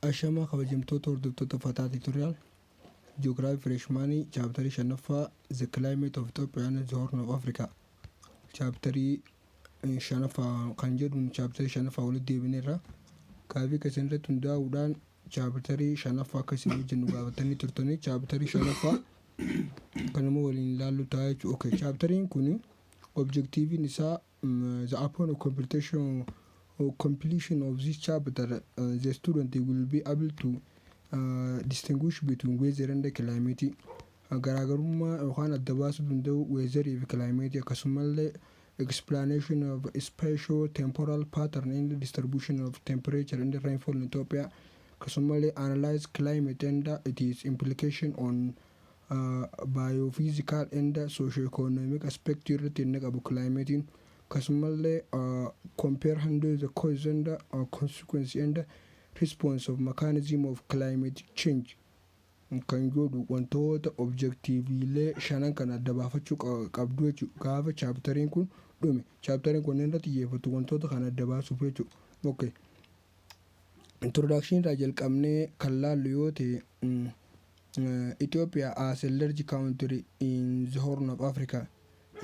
Ashamaa, kabajamtoota hordoftoota Fataa Tutorial Geography Freshman, chapter shanaffaa, The Climate of Ethiopia and the Horn of Africa, chapter shanaffaa kan jedhuun chapter shanaffaa walitti deebineerra. Gaafii keessan irratti hundaa'uudhaan chapter shanaffaa akka isin hojjennu gaafatanii turtanii, chapter shanaffaa kanuma waliin ilaallu ta'a jechuudha. Okay, chapteriin kun objectiviin isaa, the upon completion or completion of this chapter, the student will be able to distinguish between weather and climate, garaagarummaa yookaan adda baasuu danda'u weatherii fi climate, akkasumallee explanation of spatial temporal pattern in the distribution of temperature and rainfall in Ethiopia, akkasumallee analyze climate and its implication on biophysical and socio-economic aspect irratti inni qabu climatein, akkasumallee compare handle the cause and consequence and response of mechanism of climate change kan jedhu. Wantoota objectiviilee shanan kan adda baafachuu qabdu jechuudha. Gaafa chapteriin kun dhume, chapteriin kun irratti xiyyeeffatu wantoota kana adda baasuuf jechuudha. Okay. Introduction irraa jalqabnee kan laallu yoo ta'e, Ethiopia as a large country in the Horn of Africa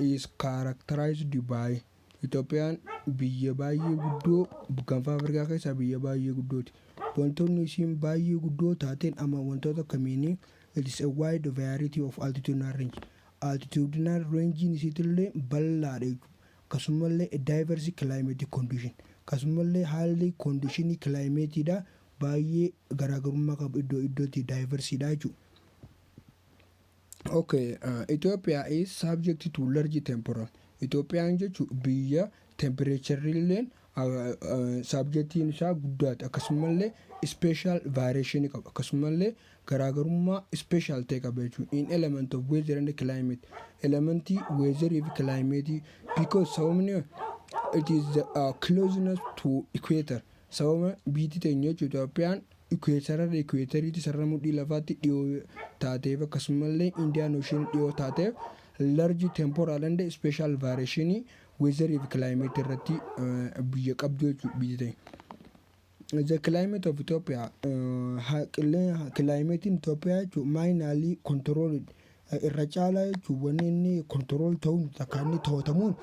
is characterized by, Itoophiyaan biyya baay'ee guddoo, Gaanfa Afrikaa keessaa biyya baay'ee guddooti. Wantoonni isiin baay'ee guddoo taateen amma wantoota kamiini? It is a wide variety of altitudinal range. Altitudinal rangein isiitillee bal'aadha jechuudha. Akkasumallee diverse climate condition. Akkasumallee haalli conditionii climateidha baay'ee garaagarummaa qabu, iddoo iddootti diversiidha jechuudha. Okay, Ethiopia is subject to large temporal. Itoophiyaan jechuun biyya temperatureilleen subjectiin isaa guddaadha, akkasumallee spatial variation qaba, akkasumallee garaagarummaa spatial ta'e qaba jechuudha in element of weather and climate, elementii weatherii fi climate, because sababni it is the closeness to equator. Sababa biyyi teenya jechuudha Itoophiyaan equatorarra, equatoriitti, sarara mudhii lafaatti dhiyoo taateef, akkasumallee Indian Ocean dhiyoo taateef, large temporal and spatial variation weatherii fi climate irratti biyya qabdu jechuudha biyyi teenya. The climate of Ethiopia, climatein Itoophiyaa jechuun mainly control, irra caalaa jechuun wanni inni control ta'uun takka inni to'atamuun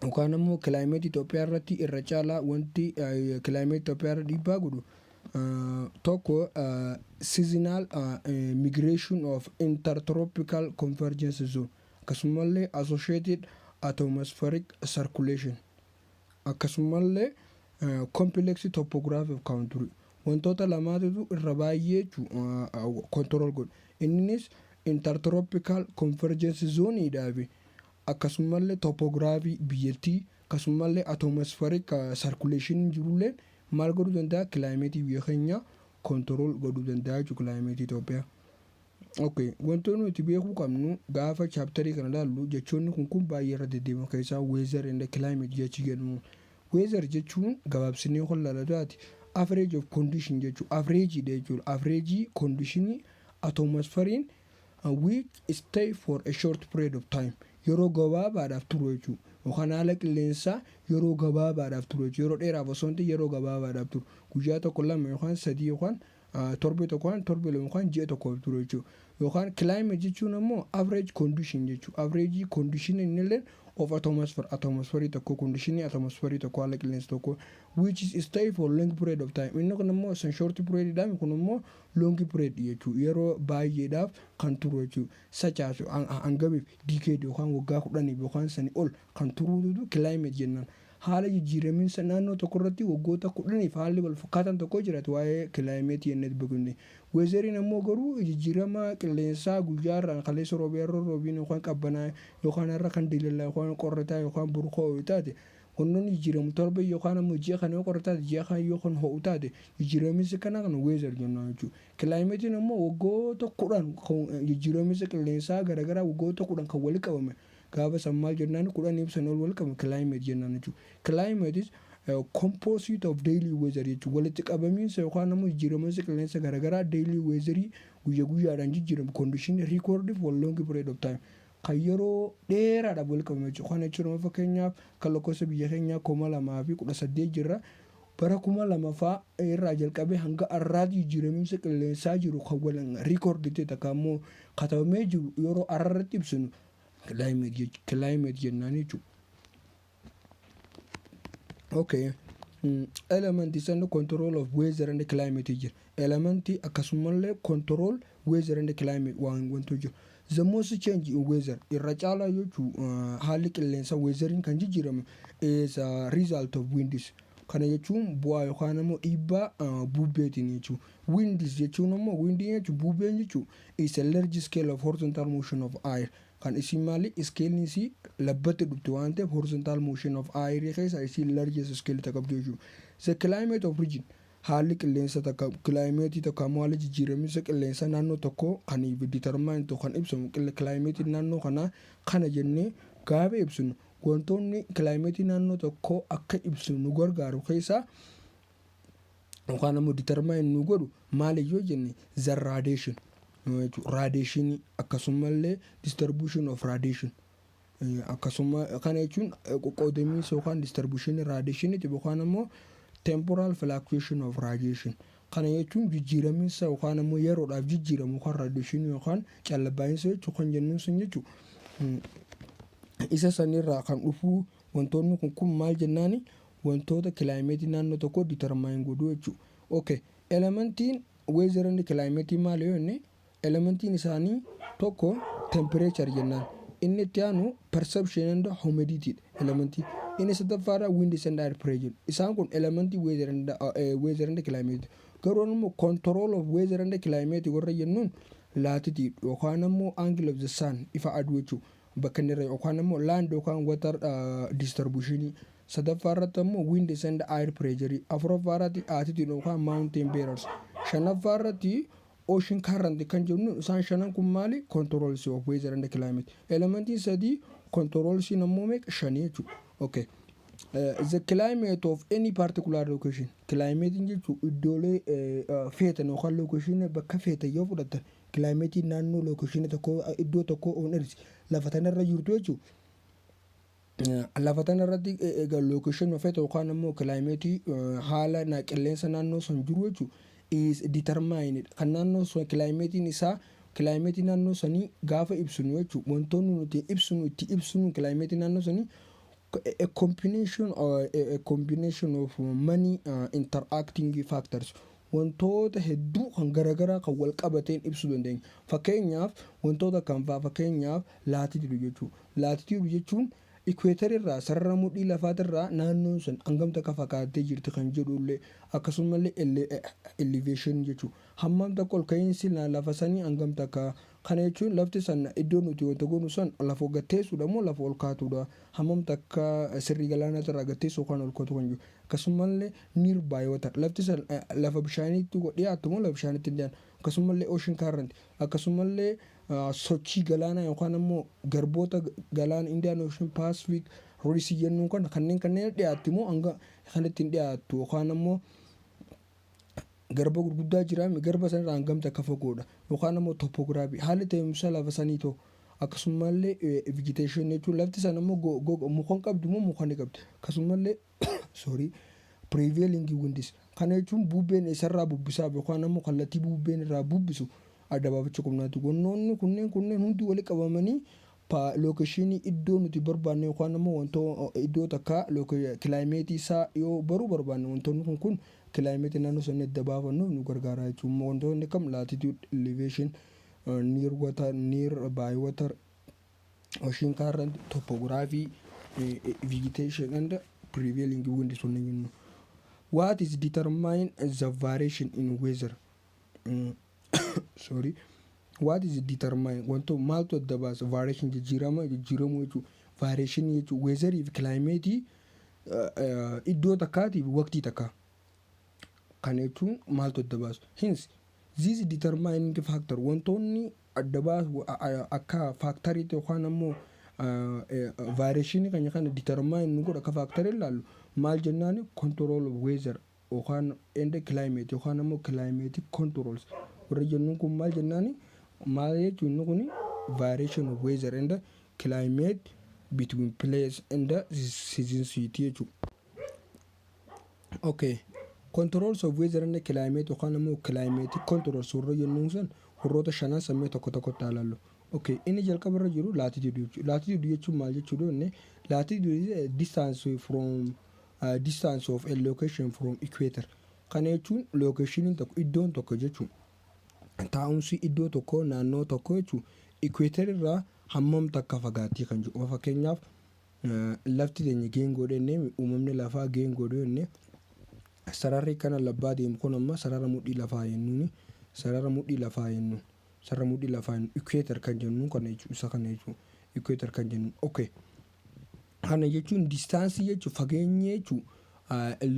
yookaan immoo climate Itoophiyaa irratti irra caalaa wanti climate Itoophiyaa irra dhiibbaa godhu tokko seasonal migration of intertropical convergence zone, akkasumallee associated atmospheric circulation, akkasumallee complex topography of country. Wantoota lamaatutu irra baay'ee control godhu. Innis intertropical convergence zone fi akkasumallee topography biyyattii, akkasumallee atmospheric circulation jirullee maal godhuu danda'a? Climate biyya keenya control godhuu danda'a jechuudha climate Itoophiyaa. Okay, wantoonni nuti beekuu qabnu gaafa chapterii kana ilaallu, jechoonni kun baay'ee irra deddeebi'u keessaa weather and climate jechi jedhamu. Weather jechuun gabaabsinee hollaalataati average of condition jechuudha. Average jechuudha. Average condition atmospherein which stay for a short period of time, yeroo gabaabaadhaaf turu jechuudha. Yookaan haala qilleensaa yeroo gabaabaadhaaf turu jechuudha. Yeroo dheeraaf osoo hin ta'in yeroo gabaabaadhaaf turu. Guyyaa tokko, lama yookaan sadii yookaan torbe tokko yookaan torbe 2 yookaan ji'a tokkoof turu jechuudha. Yookaan climate jechuun ammoo average condition jechuudha. Average condition innillee of atmosphere, atmosphere tokko, condition atmosphere tokko, haala qilleensa tokko, which is stay for long period of time. Inni kun immoo san short period dha, kun immoo long period jechuudha, yeroo baay'eedhaaf kan turu jechuudha. Such as hangamiif? Decade yookaan waggaa 10iif yookaan sanii ol kan turuutu climate jennaan. Haala jijjiiramiinsa naannoo tokko irratti waggoota 10iif haalli wal fakkaatan tokko jiraatu waa'ee climate jennee beeknu. Weatheriin ammoo garuu jijjiirama qilleensaa guyyaarraan, kaleessa roobee yeroo roobiin yookaan qabbanaa yookaan har'a kan diilallaa yookaan qorrataa yookaan burqoo taate, wantoonni jijjiiramu torba yookaan ammoo ji'a kana yoo qorra taate, ji'a kana yoo kan ho'u taate, jijjiiramiinsa kana kan weather jennaan jechuudha. Climateiin ammoo waggoota 10 jijjiiramiinsa qilleensaa garaagaraa waggoota 10 kan walitti qabame gaafa san maal jennaan? 10 san ol walitti qabame climate jennaan jechuudha. Climate is composite of daily weather jechuudha. Walitti qabamiinsa yookaan ammoo jijjiiramiinsa qilleensa garaagaraa daily weatherii guyya guyyaadhaan jijjiiramu, condition record for long period of time, kan yeroo dheeraadhaaf walitti qabame jechuudha. Kana jechuun fakkeenyaaf kan lakkoofsa biyya keenyaa 2018 jirra. Bara 2000 faa irraa jalqabee hanga har'aatti jijjiiramiinsa qilleensaa jiru kan wal record ta'e takka immoo katabamee jiru yeroo har'arratti ibsinu climate jennaan jechuudha. Okay. Element and control of weather and climate jira. Elementii akkasumallee control weather and climate waan wantu jiru. The most change in weather, irra caalaa jechuun haalli qilleensaa weatheriin kan jijjiiramu, is a result of winds. Kana jechuun bu'aa yookaan immoo dhiibbaa bubbeetiin jechuudha. Winds jechuun immoo, windii jechuun, bubbeen jechuun, is a large scale of horizontal motion of air. Kan isin maali, scale isii labbatti dhufte waan ta'eef, horizontal motion of air keessa isii largest scale takka qabdu jechuudha. The climate of region, haalli qilleensa takka, climate tokko ammoo haalli jijjiiramiinsa qilleensa naannoo tokkoo kan determine ta'u, kan ibsamu, climate naannoo kanaa kana jennee gaafa ibsinu, wantoonni climate naannoo tokkoo akka ibsinu nu gargaaru keessaa yookaan ammoo determine nu godhu maali yoo jenne, the radiation, radiation, akkasumallee distribution of radiation. Akkasuma kana jechuun qoqqoodamiinsa yookaan distribution radiation yookaan ammoo temporal fluctuation of radiation. Kana jechuun jijjiiramiinsa yookaan ammoo yeroodhaaf jijjiiramu yookaan radiation yookaan callabbaa'insa jechuu kan jennuun sun jechuu isa sanirraa kan dhufu. Wantoonni kun maal jennaani, wantoota climate naannoo tokkoo determine godhuu jechuudha. Okay, elementiin weather and climate maali yoo jenne, elementiin isaanii tokko temperature jennaan. Inni itti aanu precipitation and humidity elementii. Inni sadaffaadha wind and air pressure. Isaan kun elementii weather and climate. Garuu immoo control of weather and climate warra jennuun latitude yookaan immoo angle of the sun, ifa aduu jechuudha. Bakka inni irra yookaan immoo land yookaan water distribution. Sadaffaa irratti immoo wind and air pressure. Afuraffaa irratti altitude yookaan mountain barriers. Shanaffaa irratti ocean current kan jennu. Isaan shanan kun maali? Controls of weather and climate. Elementiin sadii, controls ammoo meeqa? Shanii jechuudha. Okay. The climate of any particular location. Climate jechuun iddoolee feetan yookaan location bakka feetan yoo fudhatan, climate naannoo location tokko, iddoo tokko on earth, lafa tanarra jirtu jechuudha. Lafa tanarratti egaa location feeta yookaan immoo climate, haala qilleensa naannoo sun jiru jechuudha. Is determined, kan naannoo sun climatein isaa, climate naannoo sanii gaafa ibsinu jechuudha. Wantoonni nuti ibsinu, itti ibsinu climate naannoo sanii, a combination of many interacting factors, wantoota hedduu kan garaagaraa kan wal qabateen ibsuu dandeenya. Fakkeenyaaf wantoota kan fa'aa, fakkeenyaaf latitude jechuudha. Latitude jechuun equator irraa, sarara mudhii lafaatirraa naannoon sun hangam takka fagaattee jirti kan jedhullee, akkasumallee elevation jechuudha. Hammam takka ol ka'iinsi lafa sanii hangam takka. Kana jechuun lafti san iddoo nuti wanta goonu san lafa gatteessuudha moo lafa ol kaatuudha, hammam takka sirrii galaanaatirraa gatteessu yookaan ol kaatu kan jiru. Akkasumallee nearby water, lafti san lafa bishaaniitti dhiyaattu moo lafa bishaaniitti hin dhiyaanne. Akkasumallee ocean current, akkasumallee sochii galaanaa yookaan ammoo garboota galaana Indian Ocean, Pacific, Red Sea jennuun kana, kanneen dhiyaatti moo hanga kanatti hin dhiyaattu, yookaan ammoo garba gurguddaa jira, garba sanarraa hangam takka fagoodha, yookaan ammoo topography, haalli taa'umsa lafa sanii ta'u. Akkasumallee vegetation jechuun lafti sana immoo muka hin qabdu moo muka ni qabdi. Akkasumallee, sorry, prevailing winds, kana jechuun bubbeen isarraa bubbisaaf yookaan ammoo kallattii bubbeen irraa bubbisu adda baafachuu qabnaati. Wantoonni kunneen hundi walitti qabamanii location, iddoo nuti barbaanne yookaan ammoo wantoota iddoo takka climate isaa yoo baruu barbaanne, wantoonni kun climate naannoo sanii adda baafannuuf nu gargaara jechuudha. Wantoonni kam? Latitude, elevation, near water, nearby water, ocean current, topography, vegetation and prevailing wind sun jennu. What is determine the variation in weather? Sorry. What is determine, wanto maaltu adda baasa variation, jijjiirama, jijjiiramuu jechuudha. Variation jechuun weatherii fi climate iddoo takkaatii fi waqtii takkaa. Kana jechuun maaltu adda baasu? Hence, this determining factor, wantoonni adda baasu akka factoriitti yookaan ammoo variation kana determine nu godha akka factorii ilaallu maal jennaani? Control of weather yookaan and climate yookaan ammoo climatic controls warra jennuun kun maal jennaani? Maal jechuun inni kun variation of weather and climate between place and seasons jechuudha. Okay. Controls of weather and climate yookaan immoo climate controls warra jennuun san warroota shanan sammee tokko tokkotti ilaallu. Okay, inni jalqaba irra jiru latitude jechuudha. Latitude jechuun maal jechuudha inni? Latitude is distance from distance of a location from equator. Kana jechuun locationiin tokko, iddoon tokko jechuun taa'umsi iddoo tokko, naannoo tokko jechuun equator irraa hammam takka fagaattii kan jiru. Fakkeenyaaf, lafti teenya geengoodha jennee, uumamni lafaa geengoodha jennee, sararri kana labbaa deemu kun amma sarara mudhii lafaa jennuuni. Sarara mudhii lafaa jennuun, sarara mudhii lafaa jennu equator kan jennuun kana jechuudha, isa kana jechuudha equator kan jennuun. Okay. Kana jechuun distanceii jechuun fageenya jechuun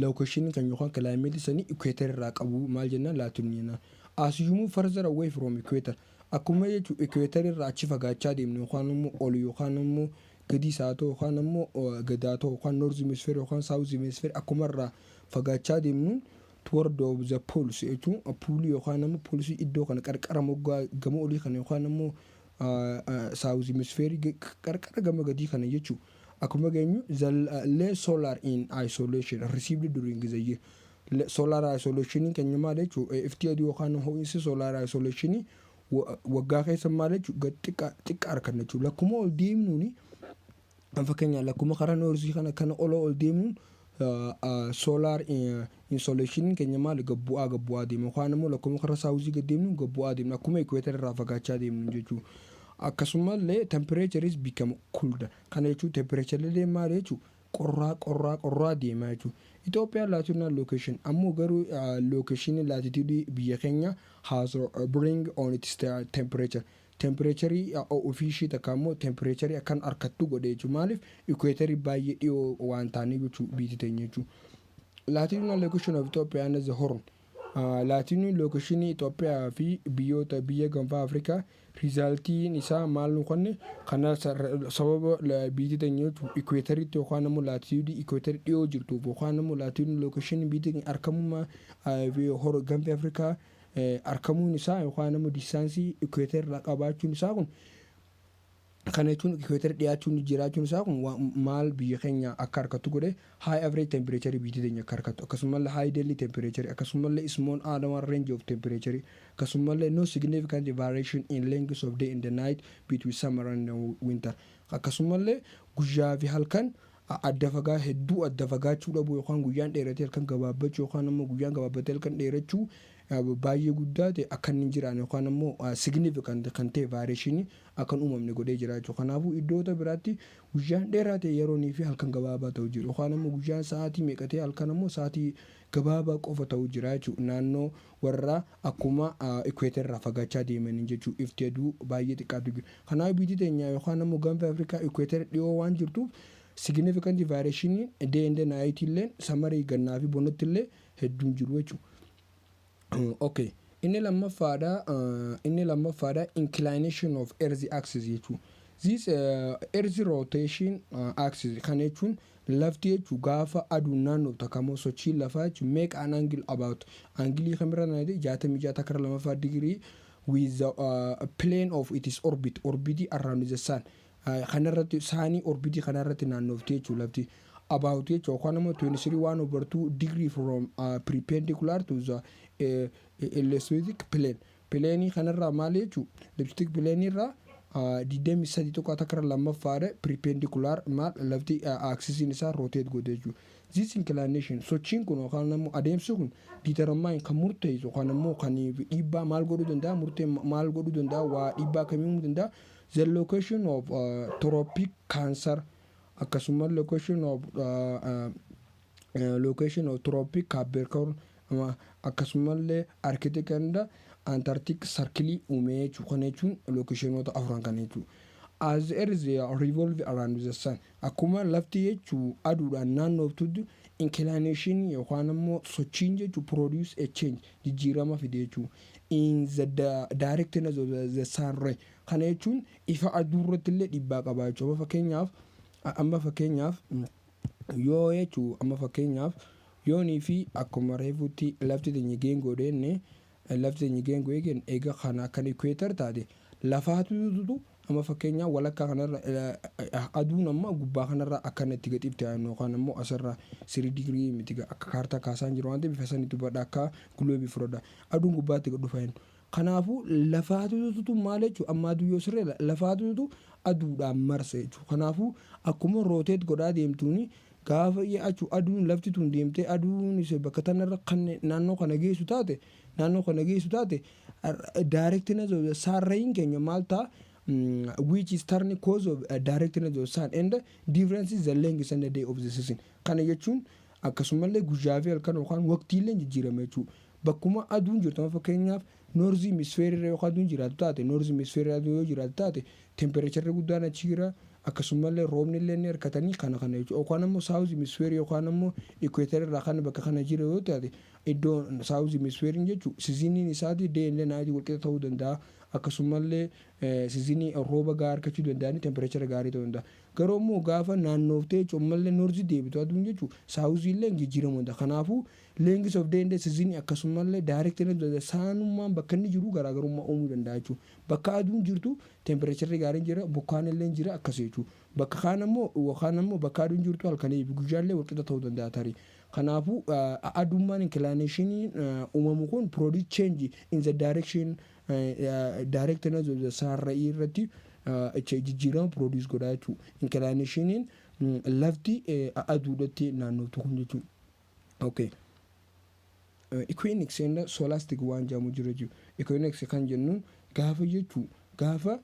locationii kan yookaan climateii sanii equator irraa qabu maal jennaan? Latitude jennaan. As you move further away from equator, akkuma jechuun equator irraa achi fagaachaa deemnu yookaan immoo ol yookaan immoo gadi isaa ta'u yookaan immoo gadaa ta'u yookaan north hemisphere yookaan south hemisphere akkuma irraa fagaachaa deemnuun toward of the poles jechuun poleii yookaan immoo polesii iddoo kana qarqara moggaa gama olii kana yookaan immoo south hemisphere qarqara gama gadii kana jechuun akkuma geenyu, the less solar in insolation received during the year. Solar insolation keenya maal jechuun? Ifti aduu yookaan ho'iinsi solar insolation waggaa keessa maal jechuun xiqqaa xiqqaa arganna jechuudha. Lakkuma ol deemnuuni, fakkeenyaaf lakkuma karaa northii kana kana ol ol deemnuun solar insolation keenya maal gabbu'aa gabbu'aa deema yookaan immoo lakkuma karaa southii gad deemnuun gabbu'aa deemna akkuma equator irraa fagaachaa deemnu jechuudha. Akkasumallee temperature is become colder. Kana jechuun temperature illee maal jechuun qorraa qorraa qorraa deema jechuudha. Itoophiyaan latitudinal location ammoo garuu locationii latitude biyya keenya has bring on its temperature. Temperatureii ofii ishii takka immoo temperatureii akkan harkattu godhe jechuudha. Maaliif? Equatorii baay'ee dhiyoo waan ta'aniif jechuudha biyyi teenya jechuudha. Latitudinal location of Ethiopia and the Horn. Latitudinal locationii Itoophiyaa fi biyyoota biyya Gaanfa Afrikaa resultiin isaa maal nu kenne? Kana sababa biyyi teenya jechuudha equatoriitti yookaan immoo latitudeii equatorii dhiyoo jirtuuf yookaan immoo latitudinal locationii biyyi teenya argamummaa Gaanfa Afrikaa argamuun isaa yookaan immoo distanceii equator irraa qabaachuun isaa kun, kana jechuun equator dhiyaachuun jiraachuun isaa kun maal biyya keenya akka harkattu godhe? High average temperature biyyi teenya akka harkattu, akkasumallee high daily temperature, akkasumallee small annual range of temperature, akkasumallee no significant variation in length of day and the night between summer and winter, akkasumallee guyyaa fi halkan adda fagaa hedduu adda fagaachuu dhabuu yookaan guyyaan dheeratee halkan gabaabbachuu yookaan immoo guyyaan gabaabbatee halkan dheerachuu baay'ee guddaa ta'e akka inni hin jiraanne yookaan immoo significant kan ta'e variationii akka hin uumamne godhee jira jechuudha. Kanaafuu iddoota biraatti guyyaan dheeraa ta'e yeroonii fi halkan gabaabaa ta'u jiru yookaan immoo guyyaan sa'aatii meeqa ta'e halkan immoo sa'aatii gabaabaa qofa ta'u jira jechuudha. Naannoo warra akkuma equator irraa fagaachaa deemanii jechuudha, ifti aduu baay'ee xiqqaatu jiru. Kanaaf biyyi teenya yookaan immoo Gaanfa Afrikaa equator dhiyoo waan jirtuuf significant variation day and night illee summerii gannaa fi bonatti illee hedduun jiru jechuudha. Okay. Inni lammaffaadha inclination of earth axis jechuudha. This earth rotation axis, kana jechuun lafti jechuun gaafa aduun naannoo takka sochii lafaa jechuun make an angle about angleii kamirra naannoo 66 takka lammaffaa digirii with the plane of its orbit, orbitii around the sun kanarratti sunii orbitii kanarratti naannofti jechuudha lafti about jechuudha yookaan immoo 23 1 over 2 degree from perpendicular to the elliptic plane. Planeii kanarraa maal jechuudha? Elliptic plane irraa 23.1 lammaffaadha perpendicular maal lafti axisiin isaa rotate godhe jechuudha. This inclination, sochiin kun yookaan immoo adeemsi kun determine kan murteessu yookaan immoo kan dhiibbaa maal godhuu danda'a? Murtee maal godhuu danda'a? Waa dhiibbaa kamii uumuu danda'a? The location of Tropic Cancer, akkasuma location of Tropic Capricorn, akkasumallee Arctic and Antarctic circle uumee jechuudha. Kana jechuun locationoota afran kana jechuudha. As earth revolve around the sun, akkuma lafti jechuu aduudhaan naannoftutti inclination yookaan immoo sochiin jechuu produce a change, jijjiirama fide jechuu in the direction of the sun ray. Kana jechuun ifa aduu irratti illee dhiibbaa qaba jechuudha. Amma fakkeenyaaf yoo jechuu amma fakkeenyaaf yoonii fi akkuma reefuutti lafti teenya geengoo deenne, lafti teenya geengoo eegen eega kana kan equator taate lafaatu Amma fakkeenyaa walakkaa kanarra aduun amma gubbaa kanarra akkana itti gadhiifte, yookaan ammoo asirra 3 digirii miti, akka kaartaa kaasaan jiru waan ta'eef bifa sanitti hubadha, akka giloobii fudhadha, aduun gubbaatti gad dhufa. Kanaafuu lafaatutu maal jechuudha? Amma aduu yoo sirree lafaatutu aduudhaan marsa jechuudha. Kanaafuu akkuma rotate godhaa deemtuuni gaafa achu aduun lafti tun deemtee aduun bakka tanarra kan naannoo kana geessu taate, directness of the sun rayin keenya maal ta'a? Which is turn cause of directness of sun and difference is the length and the day of the season. Kana jechuun akkasumallee guyyaa fi halkan yookaan waqtiilee jijjiirama jechuudha. Bakkuma aduun jirtu, fakkeenyaaf north hemisphere irra yookaan aduun jiraatu taate, north hemisphere aduu yoo jiraatu taate, temperatureri guddaan achi jira, akkasumallee roobni illee ni harkatanii kana kana jechuudha. Yookaan ammoo south hemisphere yookaan ammoo equator irraa kan bakka kana jira yoo taate, iddoo south hemisphereiin jechuudha, seasoniin isaatii day illee nightii walqixa ta'uu danda'a. Akkasumallee seasonii rooba gahaa argachuu danda'anii temperature gaarii ta'uu danda'a. Garuu immoo gaafa naannooftee ammallee north deebitu aduun jechuudha, south illee jijjiiramuu danda'a. Kanaafuu length of day and seasonii akkasumallee directly sunummaan bakka inni jiru garaagarummaa uumuu danda'a jechuudha. Bakka aduun jirtu temperatureri gaariin jira, bokkaan illee jira akkas jechuudha. Bakka kaan ammoo yookaan ammoo bakka aduun jirtu halkanii fi guyyaallee walqixa ta'uu danda'a tarii. Kanaafuu adummaan inclinationiin uumamu kun produce change in the direction directness of the sun ray irratti jijjiirama produce godhaa jechuudha. Inclinationiin lafti aduudhatti naannoftu kun jechuudha. Okay. Equinox and solstice waan jedhamu jira jechuudha. Equinox kan jennuun gaafa jechuu gaafa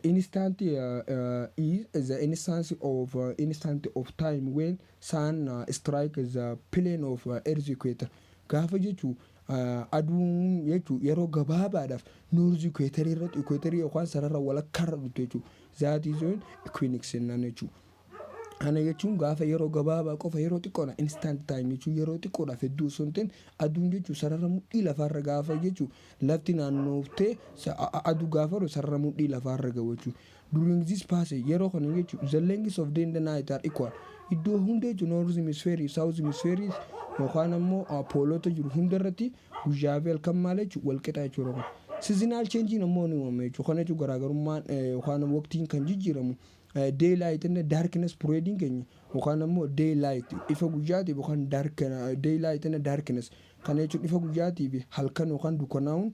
instant is the instance of instant of time when sun strike the plane of earth equator. Gaafa jechuu aduun jechuu yeroo gabaabaadhaaf north equator irratti, equator yookaan sarara walakkaarra dhuftu jechuudha. That is when equinox jennaan jechuudha. Kana jechuun gaafa yeroo gabaabaa qofa, yeroo xiqqoodha, instant time jechuun yeroo xiqqoodhaaf hedduu osoo hin ta'in, aduun jechuun sarara mudhii lafaarra gaafa jechuun lafti naannooftee aduu gaafa sarara mudhii lafaarra gahu jechuudha. During this passage, yeroo kana jechuun, the length of day and the night are equal. Iddoo hunda jechuun north hemisphere, south hemisphere yookaan ammoo poleota jiru hunda irratti guyyaa fi halkan maal jechuun wal qixa jechuudha. Seasonal change ammoo ni uumama jechuudha. Kana jechuun garaagarummaan yookaan waqtiin kan jijjiiramu daylight and darkness periodiin keenya yookaan ammoo daylight ifa guyyaatiif yookaan dark daylight and darkness, kana jechuun ifa guyyaatii fi halkan yookaan dukkanaa'uun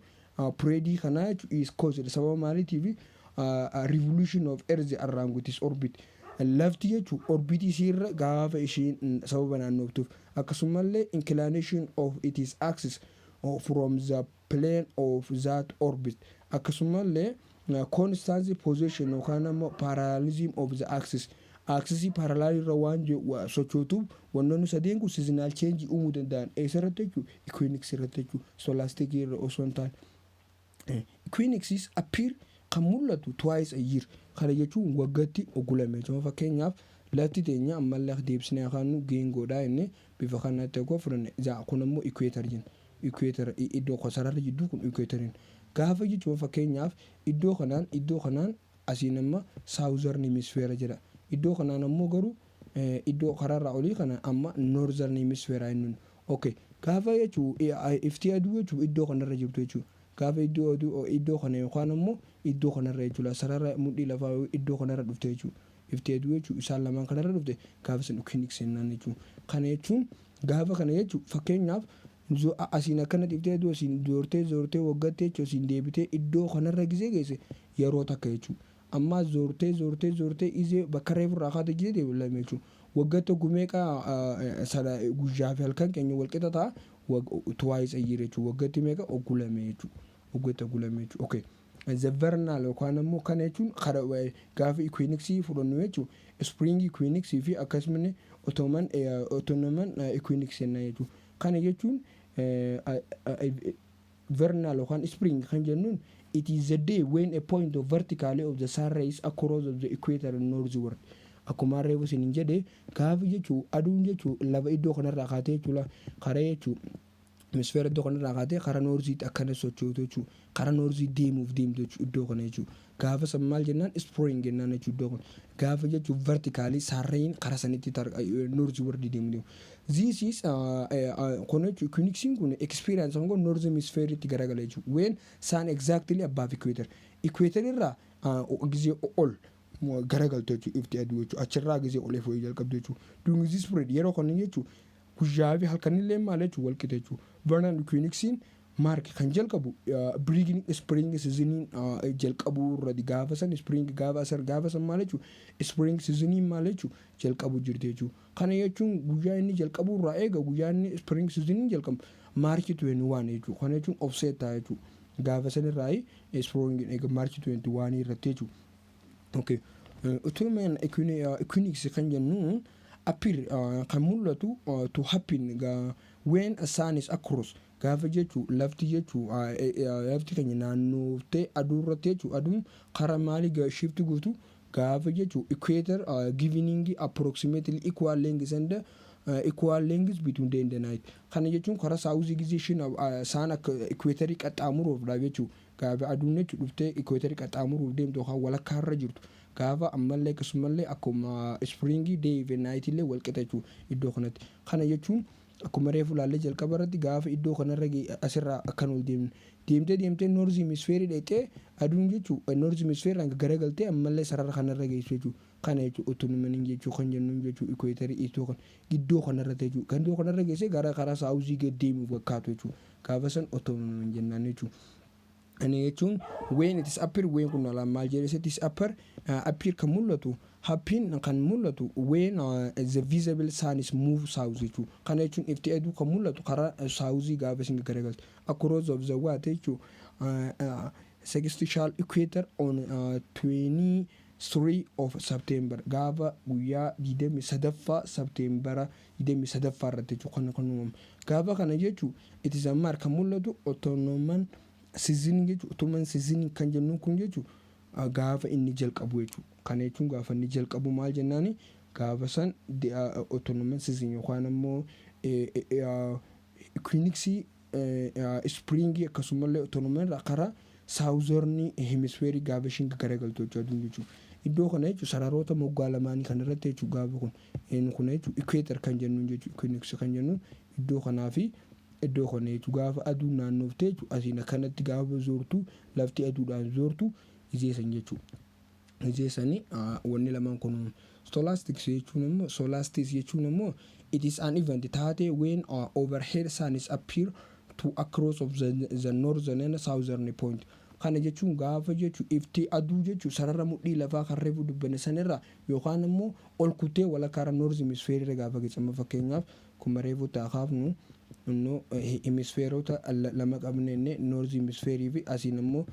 periodii kanaa jechuun is caused sababa maaliitiif? Revolution of earth around its orbit, lafti jechuun orbitii isiirra gaafa isheen sababa naannoftuuf, akkasumallee inclination of its axis from the plane of that orbit, akkasumallee constant position yookaan ammoo parallelism of the axis, axisii parallel irra waan sochootuuf, wantoonni sadeen kun seasonal change uumuu danda'an. Eessa irratti jechuun? Equinox irratti jechuun, solstice irra osoo hin taane. Equinoxes appear kan mul'atu twice a year. Kana jechuun waggaatti ogulame jechuudha. Fakkeenyaaf lafti teenya ammallee deebisnee akaanu geengoodha inni bifa kanatti akka fudhanne, kun ammoo equator jenna. Equator iddoo sararri jidduu kun equatoriin gaafa jechuun, fakkeenyaaf iddoo kanaan asiin amma southern hemisphere jedha. Iddoo kanaan ammoo garuu iddoo karaarraa olii kana amma northern hemisphere inni. Okay, gaafa jechuun ifti aduu jechuun iddoo kanarra jirtu jechuudha. Gaafa iddoo aduu iddoo kana yookaan ammoo iddoo kanarra jechuudha, sarara mudhii lafaa iddoo kanarra dhufte jechuudha. Ifti aduu jechuun isaan lamaan kanarra dhufte gaafa san equinox jennaan jechuudha. Kana jechuun gaafa kana jechuun, fakkeenyaaf asiin akkana dhiftee aduu asiin zoortee zoortee waggaatti jechuun asiin deebitee iddoo kanarra gisee geesse yeroo takka jechuudha. Ammaa zoortee zoortee zoortee izee bakka reefu irraa kaate gisee deebi'u lama jechuudha. Waggaatti meeqa guyyaa fi halkan keenya walqixa ta'a? Twice a year jechuudha. Waggaatti meeqa? Oggulame jechuudha. Waggaatti oggulame jechuudha. Okay. The vernal yookaan ammoo kana jechuun gaafa equinoxii fudhannu jechuudha. Spring equinoxii fi akkasumas autumn equinox jennaan jechuudha. Kana jechuun vernal yookaan spring kan jennuun, it is the day when a point of vertically of the sun rays across of the equator and northward. Akkuma reefu isin jedhe, gaafa jechuun aduun jechuun lafa iddoo kanarraa kaatee jechuudha, karaa jechuun hemisphere iddoo kanarraa kaatee karaa northiitti akkana sochootu jechuudha. Karaa northii deemuuf deemtu jechuudha iddoo kana jechuudha. Gaafa san maal jennaan? Spring jennaan jechuudha. Iddoo kana gaafa jechuun vertically sun rayin karaa sanitti northward deemu deemu. This is kun jechuun equinoxiin kun experience kun north hemisphere itti garagala jechuudha. When sun exactly above equator. Equator irraa Gizee ol garagaltu jechuudha ifti aduu jechuudha. Achirraa gizee ol ifuu jalqabdu jechuudha. During this period, yeroo kana jechuudha, guyyaa fi halkanillee maal jechuudha, wal qixa jechuudha. Vernal equinoxiin mark kan jalqabu beginning spring seasoniin jalqabuu irratti. Gaafa san spring gaafa asar gaafa san maal jechuudha, spring seasoniin maal jechuudha, jalqabu jirti jechuudha. Kana jechuun guyyaa inni jalqabuu irraa eega guyyaa inni spring seasoniin jalqabu March 21 jechuudha. Kana jechuun offset ta'a jechuudha. Gaafa san irraa spring eega March 21 irratti jechuudha. Okay. Autumn equinox kan jennu appear kan mul'atu to happen when a sun is across gaafa jechuu lafti jechuu lafti keenya naannooftee aduu irratti jechuu aduun karaa maalii shift gootu gaafa jechuu equator, giving approximately equal length and equal length between day and the night. Kana jechuun karaa southii gizee ishiin saan akka equatorii qaxxaamuruuf jechuu gaafa aduun jechuu dhuftee equatorii qaxxaamuruuf deemtu yookaan walakkaa irra jirtu gaafa ammallee akkasumallee akkuma springii day fi night illee wal qixa jechuudha iddoo kanatti. Kana jechuun akkuma reefu ilaallee jalqaba irratti gaafa iddoo kanarra asirraa akkan ol deemne deemtee deemtee north hemisphereii dhaqxee aduun jechuu north hemisphereii garagaltee ammallee sarara kanarra geessu jechuudha. Kana jechuun autumniin jechuu kan jennuun jechuu equatorii iddoo kan iddoo kanarra jechuudha. Kan iddoo kanarra geessee gara karaa southii gad deemuuf fakkaatu jechuudha. Gaafa san autumn jennaan jechuudha. Kana jechuun when it is appear when kun maal jedhe, it is appear appear kan mul'atu, happen kan mul'atu when the visible sun is move south jechuudha. Kana jechuun ifti aduu kan mul'atu karaa southii gaafa isin garagaltu across of the what jechuudha, sextile equator on 23 of September, gaafa guyyaa 23ffaa Septembera 23ffaa irratti jechuudha kan uumamu. Gaafa kana jechuun it is a mark kan mul'atu autumn season jechuudha. Autumn season kan jennu kun jechuudha gaafa inni jalqabu jechuudha. Kana jechuun gaafa inni jalqabu maal jennaani, gaafa san autumn season yookaan ammoo equinoxii springii akkasumallee autumn irraa karaa southern hemisphereii gaafa ishiin garagaltu jechuudha jechuudha. Iddoo kana jechuun sararoota moggaa lamaanii kan irratti jechuudha gaafa kun jechuudha equator kan jennuun jechuudha, equinox kan jennuun iddoo kanaa fi iddoo kana jechuudha. Gaafa aduun naannoftee jechuudha asiin akkanatti gaafa zoortu lafti aduudhaan zoortu izeessan jechuudha. Izeessanii wanni lamaan kun solstice jechuun immoo, solstice jechuun immoo it is an event taatee when overhead sun is appear to across of the northern and southern point. Kana jechuun gaafa jechuun ifti aduu jechuun sarara mudhii lafaa kan reefu dubbanne sanirra yookaan immoo ol kutee walakkaarra north hemisphere irra gaafa geessama. Fakkeenyaaf kuma reefu taakaafnu innoo hemisphereota lama qabne inni north hemisphere fi asiin immoo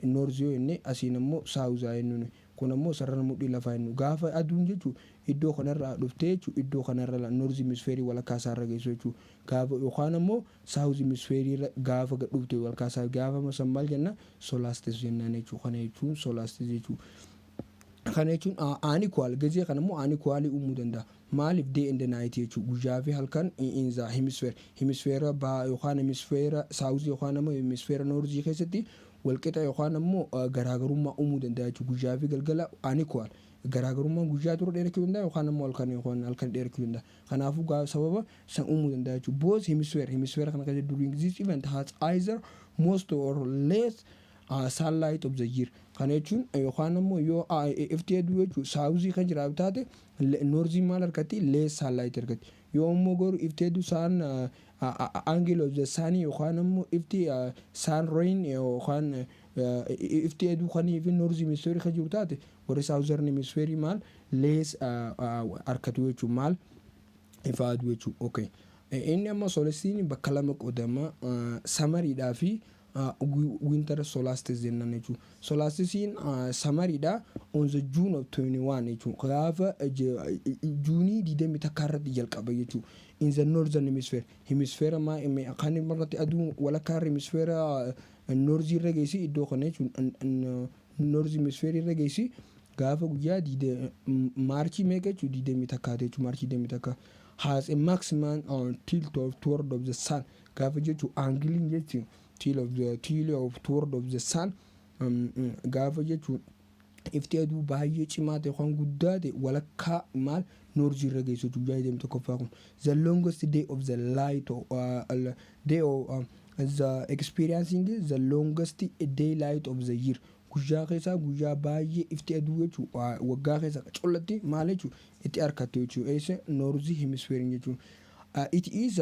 north yoo inni asiin immoo south jennuun kun ammoo sarara mudhii lafaa jennu. Gaafa aduun jechuun iddoo kanarraa dhuftee jechuun iddoo kanarra north hemisphere walakkaa isaarra geessu jechuun gaafa yookaan ammoo south hemisphere irra gaafa dhufte walakkaa isaa gaafa san maal jenna, solstice jennaan jechuudha. Kana jechuun solstice jechuudha. Kana jechuun unequal gazee kana immoo unequalii uumuu danda'a. Maaliif? Day and night jechuudha, guyyaa fi halkan in the hemisphere, hemisphere bahaa yookaan hemisphere southii yookaan ammoo hemisphere northii keessatti walqixa yookaan ammoo garaagarummaa uumuu danda'a jechuudha. Guyyaa fi galgala unequal garaagarummaan guyyaa dura dheerachuu danda'a yookaan ammoo halkan yookaan halkan dheerachuu danda'a. Kanaafuu sababa san uumuu danda'a jechuudha. Both hemisphere, hemisphere kana keessatti during this event has either most or less sunlight of the year. Kana jechuun yookaan ammoo yoo ifti aduu jechuun southii kan jiraatu taate northii maal argatti? Less sunlight argatti. Yoo ammoo garuu ifti aduu sun angle of the sun yookaan ammoo ifti sun rayn yookaan ifti aduu kanii fi north hemisphere kan jiru taate warri southern hemisphere maal less argatu jechuun maal ifa aduu jechuun. Okay. Inni amma solsticeiin bakka lama qoodama, summeriidhaa fi winter solstice jennaan jechuudha. Solsticeiin summeriidha on the June of 21 jechuudha. Gaafa Juunii 21 irratti jalqaba jechuudha. In the northern hemisphere. Hemisphere kan irratti aduun walakkaa hemisphere northii irra geessi iddoo kana jechuudha. North hemisphere irra geessi gaafa guyyaa Marchii meeqa jechuudha, 21 jechuudha, Marchii 21. Has a maximum tilt of toward of the sun gaafa jechuun angleiin jechuun tilt of toward of the sun gaafa jechuun ifti aduu baay'ee cimaa ta'e yookaan guddaa ta'e walakkaa maal northii irra geessu guyyaa 21ffaa kun the longest day of the light day of the experiencing the longest daylight of the year. Guyyaa keessaa guyyaa baay'ee ifti aduu jechuudha, waggaa keessa collatti maal jechuudha itti argattu jechuudha. Eessa? North hemisphere jechuudha. It is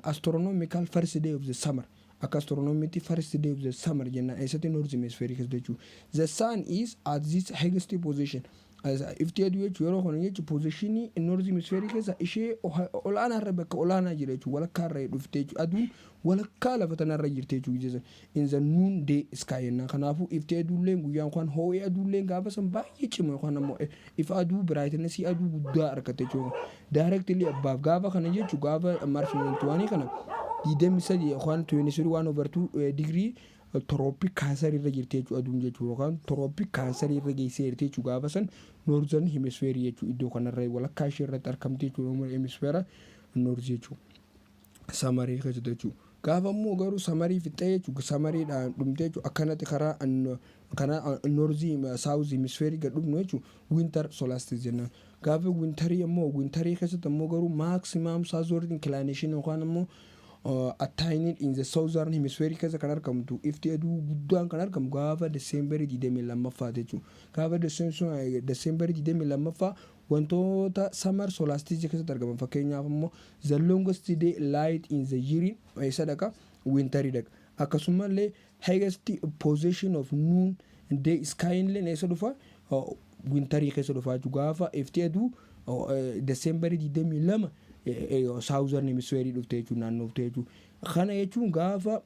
astronomical first day of the summer. Akka astronomiitti first day of the summer jennaan. Eessatti? North hemisphere keessa jechuudha. The sun is at this highest position. Ifti aduu jechuun yeroo kana jechuun positionii north hemisphere keessa ishee olaanaa irra, bakka olaanaa jira jechuudha. Walakkaa irra dhufte jechuudha. Aduun walakkaa lafa tanarra jirti jechuudha. In the noon day sky jennaan. Kanaafuu ifti aduulleen guyyaan kan ho'ee aduulleen gaafa san baay'ee cima, yookaan ammoo ifa aduu, brightnessii aduu guddaa argatte jechuudha. Directly above gaafa kana jechuun gaafa March 21 kana 23 yookaan 23 1/2 degree Tropic Cancer irra jirti jechuudha aduun jechuudha, yookaan Tropic Cancer irra geessee jirti jechuudha gaafa san northern hemisphere jechuudha. Iddoo kanarra walakkaa ishee irratti argamti jechuudha, hemisphere north jechuudha. Summerii keessatti jechuudha. Gaafa immoo garuu summerii fixee jechuudha, summeriidhaan dhumtee jechuudha, akkanatti karaa karaa northii south hemisphere gad dhufnu jechuudha, winter solstice jennaan. Gaafa winterii immoo, winterii keessatti immoo garuu maximum southward inclination yookaan immoo attained in the southern hemisphere keessa kan argamtu, ifti aduu guddaan kan argamu gaafa December 22ffaa jechuudha. Gaafa December 22ffaa wantoota summer solstice keessatti argaman, fakkeenyaaf immoo the longest day light in the year eessa dhaqa? Winterii dhaqa. Akkasumallee highest position of noon day sky illee eessa dhufa? Winterii keessa dhufa jechuudha. Gaafa ifti aduu December 22 southern hemisphere dhufte jechuudha, naannoofte jechuudha. Kana jechuun gaafa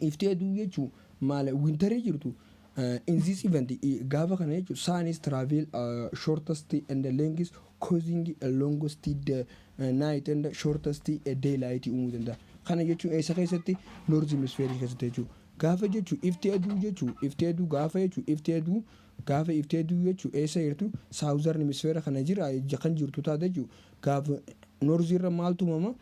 ifti aduu jechuun maal winterii jirtu, in this event, gaafa kana jechuun sun is travel shortest and the longest, causing a longest night and shortest daylight uumuu danda'a. Kana jechuun eessa keessatti? North hemisphere keessatti jechuudha. Gaafa jechuun ifti aduu jechuun ifti aduu gaafa jechuun ifti aduu gaafa ifti aduu jechuun eessa jirtu? Southern hemisphere kana jira kan jirtu taate jechuudha. Gaafa north irra maaltu uumama?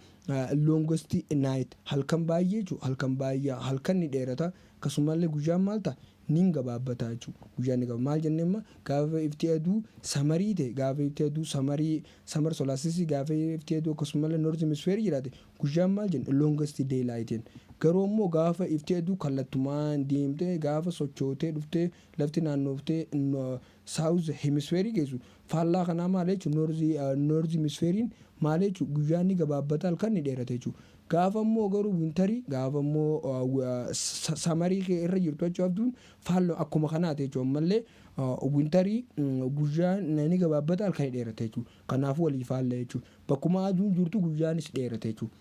Longest night, halkan baay'ee jechuudha, halkan baay'ee, halkan ni dheerata. Akkasumallee guyyaan maal ta'a? Ni gabaabbata jechuudha. Guyyaan ni gabaabata. Maal jennee amma? Gaafa ifti aduu summerii ta'e, gaafa ifti aduu summerii, summer solstice, gaafa ifti aduu akkasumallee north hemisphere jiraate, guyyaan maal jenne? Longest daylight. Garuu immoo gaafa ifti aduu kallattumaan deemtee, gaafa sochootee dhuftee lafti naannooftee south hemisphere geessu, faallaa kanaa maal jechuudha? North hemispherein maal jechuudha? Guyyaan ni gabaabbata, halkan ni dheerata jechuudha. Gaafa immoo garuu winterii, gaafa immoo summerii irra jirtu jechuudha, aduun faalloo akkuma kanaati jechuudha. Ammallee winterii guyyaan ni gabaabbata, halkan ni dheerata jechuudha. Kanaafuu walii faalla jechuudha. Bakkuma aduun jirtu guyyaanis dheerata jechuudha.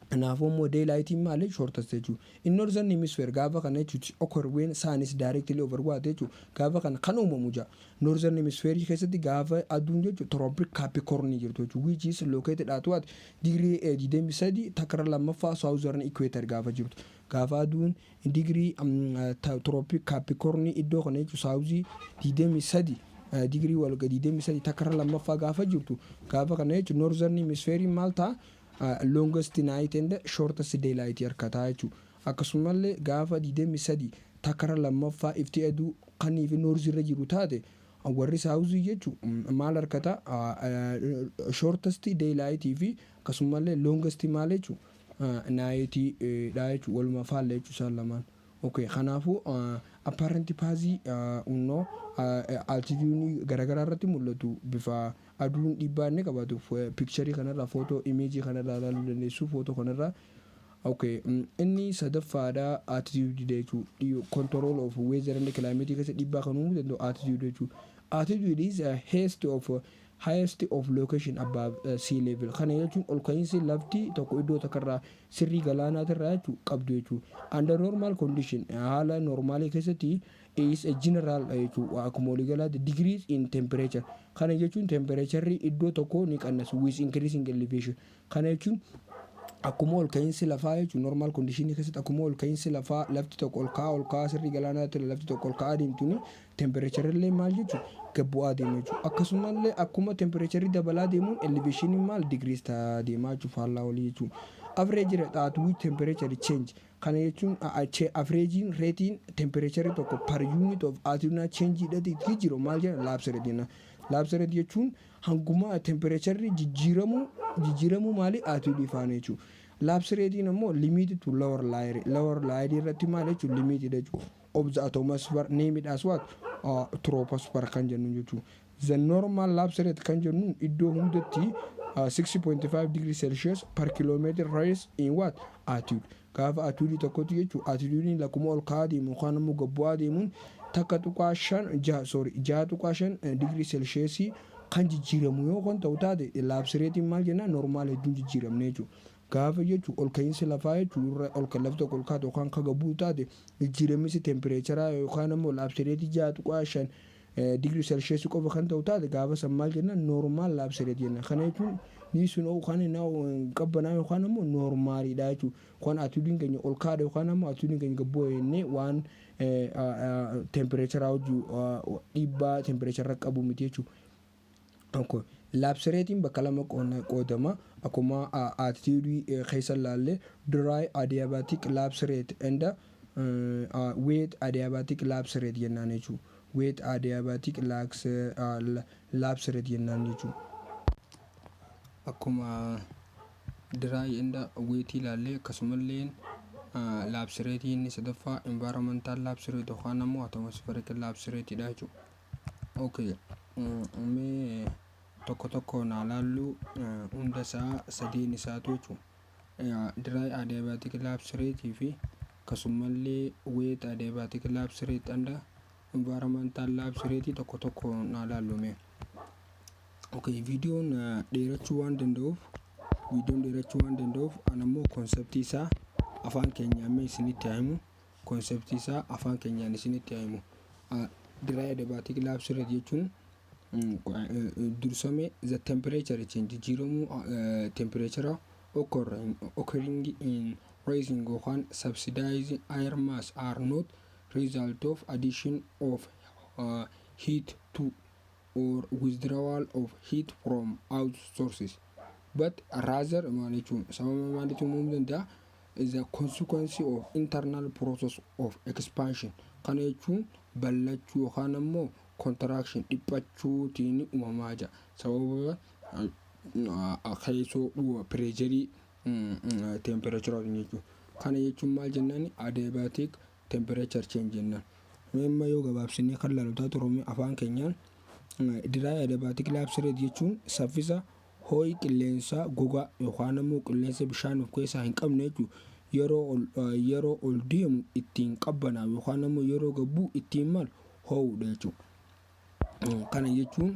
Kanaafuu immoo daylightiin maali? Shortest jechuudha. In northern hemisphere gaafa kana jechuudha occur when sun is directly over what jechuudha. Gaafa kana kan uumamu jaa. Northern hemisphere keessatti gaafa aduun jechuudha Tropic Capricorn jirtu jechuudha. Which is located at what? Digirii 23.2 southern equator gaafa jirtu. Gaafa aduun digirii Tropic Capricorn iddoo kana jechuudha southii 23 digirii walga 23.2 gaafa jirtu, gaafa kana jechuudha northern hemisphere maal ta'a? Longest night and shortest daylight harkataa jechuudha. Akkasumallee gaafa 23.2 ifti aduu kanii fi north irra jiru taate, warri southii jechuun maal harkata? Shortest daylight fi akkasumallee longest maal jechuudha? Nightii dha jechuudha. Waluma faalla jechuudha isaan lamaan. Okay, kanaafuu apparent pathii unnoo altitude garaagaraa irratti mul'atu, bifa aduun dhiibbaa inni qabaatu pictureii kanarraa, footoo imageii kanarraa ilaaluu dandeessu, footoo kanarraa. Okay, inni sadaffaadha altitude jechuudha. Control of weather and climate keessa dhiibbaa kan uumuu danda'u altitude jechuudha. Altitude is a highest of location above sea level. Kana jechuun ol ka'iinsi lafti tokko iddoo tokkorraa sirrii galaanaatirraa jechuu qabdu jechuudha. Under normal condition, haala normaalii keessatti, is a general jechuudha, akkuma waliigalaatti decrease in temperature. Kana jechuun temperatureri iddoo tokko ni qannasu with increasing elevation. Kana jechuun akkuma ol ka'iinsi lafaa jechuun normal condition keessatti akkuma ol ka'iinsi lafaa, lafti tokko ol ka'aa ol ka'aa sirrii galaanaatti lafti tokko ol ka'aa deemtuuni, temperatureri illee maal jechuun gad bu'aa deema jechuudha. Akkasumallee akkuma temperatureri dabalaa deemuun elevationiin maal decrease ta'aa deemaa jechuudha, faallaa olii jechuudha. Average rate at which temperature change, kana jechuun averaging rateiin temperature tokko per unit of altitude change hidhate jiru maal jedha? Lapse rate jenna. Lapse rate jechuun hanguma temperatureri jijjiiramuu maali? Altitude faana jechuudha. Lapse rateiin ammoo limit to lower layer, lower layer irratti maal jechuudha? Limit jechuudha. of the atmosphere named as what? Troposphere kan jennu jechuudha. The normal lapse rate kan jennu iddoo hundatti 6.5 degree Celsius per kilometer rise in what? Altitude. Gaafa altitude tokkotti jechuudha. Altitude lakkuma ol ka'aa deemu yookaan immoo gad bu'aa deemuun 1.56, sorry, 6.5 degree Celsius kan jijjiiramu yoo kan ta'u taate, lapse rateiin maal jennaan, normal hedduun jijjiiramne jechuudha. Gaafa jechuun ol ka'iinsi lafaa jechuun irra ol kan lafti tokko ol kaatu yookaan kan gad bu'u taate, jijjiiramisi temperatureaa yookaan immoo lapse rateii 6.5 degree Celsius qofa kan ta'u taate, gaafa san maal jennaan? Normal lapse rate jenna. Kana jechuun ni sun yookaan qabbanaa yookaan immoo normaliidha jechuudha. Kan altitudeiin keenya ol kaadha yookaan immoo altitudeiin keenya gad bu'e jennee waan temperatureaa hojii dhiibbaa temperature qabu miti jechuudha. Lapse rateiin bakka lama qoodama. Akkuma altitudeii keessa ilaalle, dry adiabatic lapse rate and wet adiabatic lapse rate jennaan jechuudha. Wet adiabatic lapse rate jennaan jechuudha. Akkuma dry and wet ilaalle, akkasumallee lapse rateii inni sadaffaa environmental lapse rate yookaan ammoo atmospheric lapse rateidha jechuudha. Okay. Mee tokko tokko naa laallu hunda isaa sadeen isaatu jechuudha. Dry adiabatic lapse rate fi akkasumallee wet adiabatic lapse rate and environmental lapse rate tokko tokko naa laallu mee. Okay, viidiyoon dheerachuu waan danda'uuf, viidiyoon dheerachuu waan danda'uuf, an ammoo conceptii isaa afaan keenyaan mee isinitti haa himu. Conceptii isaa afaan keenyaan isinitti haa himu. Dry adiabatic lapse rate jechuun dursame the temperature change, jijjiiramuu temperature occurring in rising yookaan subsidizing air mass are not result of addition of heat to or withdrawal of heat from out sources, but rather, maal jechuun, sababa maaliitu uumamuu danda'a, is a consequence of internal process of expansion. Kana jechuun ballachuu yookaan ammoo contraction, dhiphachuutiin uumamaa jira, sababa keessoo pressureii temperatureaatiin jechuudha. Kana jechuun maal jennaan? Adiabatic temperature change jennaan. Amma yoo gabaabsinee kan ilaalu taate, Oromoo afaan keenyaan, dry adiabatic lapse rate jechuun saffisa ho'i qilleensaa gogaa yookaan ammoo qilleensa bishaan of keessaa hin qabne jechuudha. Yeroo ol deemu ittiin qabbanaa'u yookaan ammoo yeroo gad bu'u ittiin maal ho'udha jechuudha.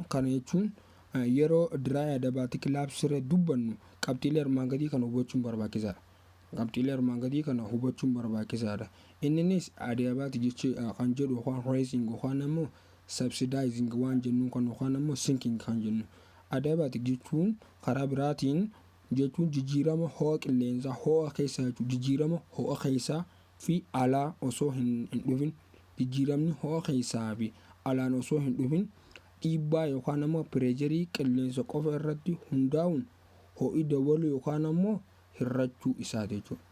Kana jechuun yeroo dry adiabatic lapse rate dubbannu qabxiilee armaan gadii kana hubachuun barbaachisaadha. Qabxiilee armaan gadii kana hubachuun barbaachisaadha. Inninis adiabatic jechuu kan jedhu yookaan rising yookaan ammoo subsidizing waan jennu kan yookaan ammoo sinking kan jennu. Adiabatic jechuun karaa biraatiin jechuun jijjiirama ho'a qilleensaa, ho'a keessaa jechuudha. Jijjiirama ho'a keessaa fi alaa osoo hin dhufin, jijjiiramni ho'a keessaa fi alaan osoo hin dhufin, dhiibbaa yookaan ammoo pressureii qilleensa qofa irratti hundaa'uun ho'i dabaluu yookaan ammoo hir'achuu isaati jechuudha.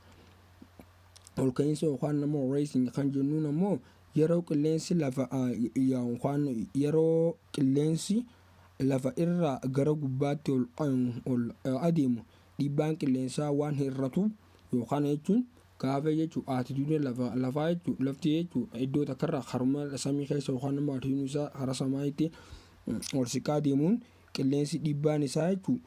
Ol ka'iinsa yookaan ammoo rising kan jennuun ammoo yeroo qilleensi lafa yookaan yeroo qilleensi lafa irraa gara gubbaatti ol adeemu dhiibbaan qilleensaa waan hir'atuuf, yookaan jechuun gaafa jechuun altitudeiin lafaa jechuun lafti jechuun iddoo takkarraa haruma samii keessa yookaan immoo altitudeiin isaa karaa samaayitti ol siqaa deemuun qilleensi dhiibbaan isaa jechuun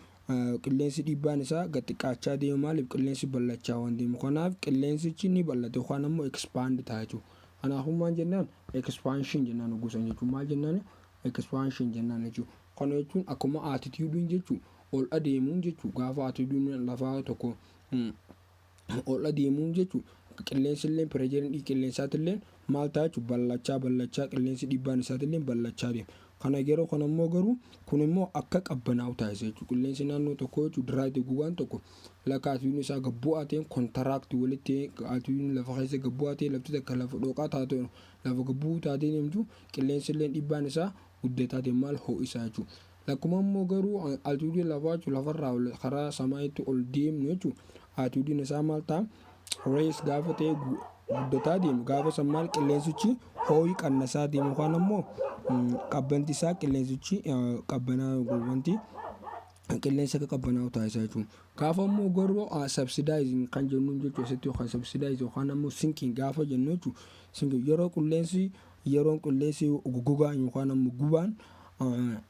qilleensi dhiibbaan isaa gad xiqqaachaa deema. Maaliif? Qilleensi bal'achaa waan deemu. Kanaaf qilleensichi ni bal'ate yookaan ammoo expand ta'a jechuudha. Kanaafuu maal jennaan? Expansion jennaan gosa jechuun maal jennaan? Expansion jennaan jechuudha. Kana jechuun akkuma altitudeiin jechuun ol adeemuun jechuun gaafa altitudeiin lafaa tokko ol adeemuun jechuun qilleensi illee pressureiin qilleensaati maal ta'a jechuudha? Bal'achaa bal'achaa, qilleensi dhiibbaan isaatillee bal'achaa deema. Kana yeroo kana immoo garuu kun immoo akka qabbanaa'u taasisa jechuudha. Qilleensi naannoo tokkoo jechuudha, dry gogaan tokko lakka altitudeiin isaa gad bu'aa ta'een contract walitti, altitudeiin lafa keessa gad bu'aa ta'e, lafti takka lafa dhooqaa taate, lafa gad bu'uu taatee deemtu, qilleensi illee dhiibbaan isaa guddataa deema, maal ho'isaa jechuudha. Lakkuma immoo garuu altitudeiin lafaa jechuudha lafarraa karaa samaayitti ol deemnu jechuudha. Altitudeiin isaa maal ta'a? Rise gaafa ta'e, guddataa deemu, gaafa san maal qilleensichi ho'i qannasaa deemu yookaan ammoo qabbanti isaa qilleensichi qabbanaa wanti Qilleensa akka qabbanaa'u taasisa jechuudha. Gaafa immoo garuu subsidizing kan jennuun jechuudha, asitti yookaan subsidize yookaan ammoo sinking gaafa jennu jechuudha. Sinking yeroo qilleensi, yeroon qilleensi gogaan yookaan ammoo gubaan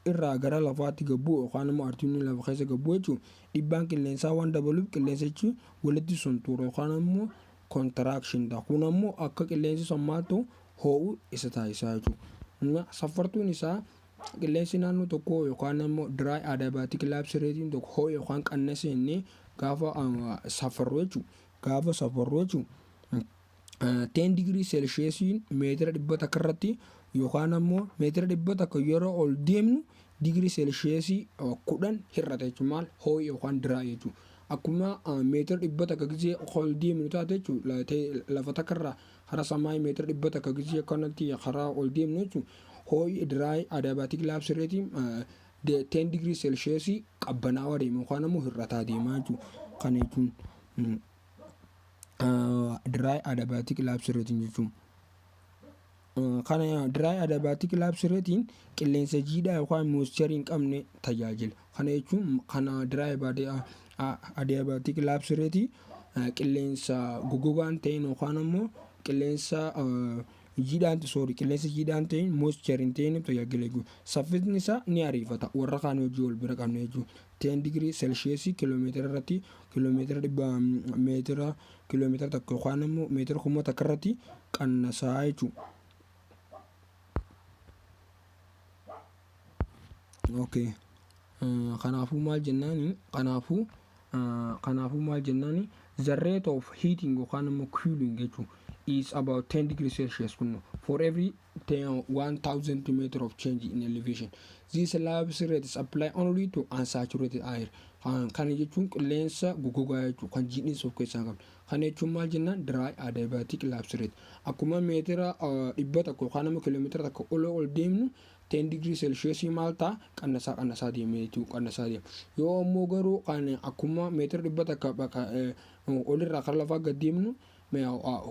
irraa gara lafaatti gad bu'u yookaan ammoo artiinni lafa keessa gad bu'u jechuudha. Dhiibbaan qilleensaa waan dabaluuf qilleensichi walitti suntuura yookaan ammoo contraction ta'a. Kun ammoo akka qilleensi sun maal ta'u, ho'u isa taasisa jechuudha. Safartuun isaa qilleensi naannoo tokkoo yookaan ammoo dry adiabatic lapse rateiin tokko ho'e yookaan qannase jennee gaafa safarru jechuudha. Gaafa safarru jechuudha. 10 degree Celsiusiin meetira 100 irratti yookaan ammoo meetira 100 yeroo ol deemnu digirii seelsheesii 10 hir'ata jechuudha. Maal, ho'i yookaan dry jechuudha. Akkuma meetira 100 gisee ol deemnu taate jechuudha, lafa takka irraa karaa samaayii meetira 100 gisee akkanatti karaa ol deemnu jechuudha. Ho'i dry adiabatic lapse rateiin 10 degree Celsiusii qabbanaawaa deema yookaan ammoo hir'ataa deemaa jechuudha. Kana jechuun dry adiabatic lapse rateiin jechuudha. Kana dry adiabatic lapse rateiin qilleensa jiidhaa yookaan moistureii hin qabne tajaajila. Kana jechuun kana dry adiabatic lapse rateii qilleensa goggogaan ta'een yookaan ammoo qilleensa jiidhaan, sorry, qilleensa jiidhaan ta'een, moistureii hin ta'in tajaajila jechuudha. Saffisni isaa ni ariifata warra kaan hojii wal bira qabne jechuudha. 10 degree Celsiusii kiiloomeetira irratti, kiiloomeetira dhibba meetira kiiloomeetira 1 yookaan ammoo meetira 1000 irratti qannasaa jechuudha. Okay. Kanaafuu maal jennaani, the rate of heating yookaan immoo cooling jechuun is about 10 degrees Celsius kun for every 10 1000 meter of change in elevation. This lapse rate is apply only to unsaturated air. Kana jechuun qilleensa goggogaa jechuudha, kan jiidhinsa of keessaa qabu. Kana jechuun maal jennaan, dry adiabatic lapse rate. Akkuma meetira 100 yookaan immoo kiiloomeetira 1 ol ol deemnu 10 degree Celsius maal ta'a, qannasaa qannasaa deemee jechuudha, qannasaa deema. Yoo ammoo garuu kan akkuma meetira 100 olirraa kan lafaa gad deemnu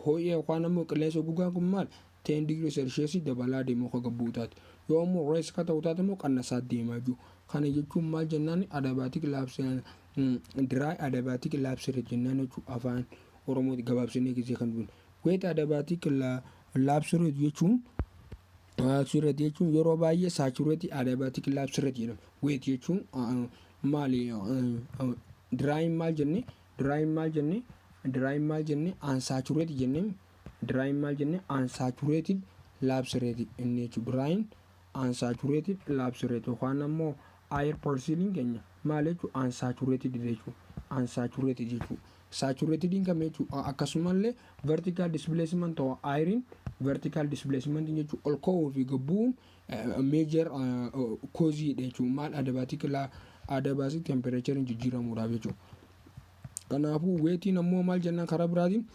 ho'i yookaan ammoo qilleensa gogaan kun maal, 10 degree Celsius dabalaa deemu akka gad bu'u taate. Yoo ammoo rise ka ta'u taate immoo qannasaa deemaa jechuudha. Kana jechuun maal jennaan, adiabatic lapse, dry adiabatic lapse rate jennaan jechuudha, afaan Oromooti gabaabsinee gisee kan dubbannu. Wet adiabatic lapse rate jechuun, lapse rate jechuun yeroo baay'ee saturated adiabatic lapse rate jedhama. Wet jechuun maali? Dryin maal jenne? Dryin maal jenne? Dryin maal jenne? Unsaturated jenne. Dryin maal jenne? Unsaturated lapse rate inni jechuudha. Dryin unsaturated lapse rate yookaan ammoo air parceliin keenya maal jechuudha? Unsaturated jechuudha. Unsaturated jechuudha. Saturated kam jechuudha? Akkasumallee vertical displacement of airiin, vertical displacement jechuun ol ka'uu fi gad bu'uun major causeidha jechuudha. Maal, adiabatic temperature jijjiiramuudhaaf jechuudha. Kanaafuu wetiin ammoo maal jennaan, karaa biraatiin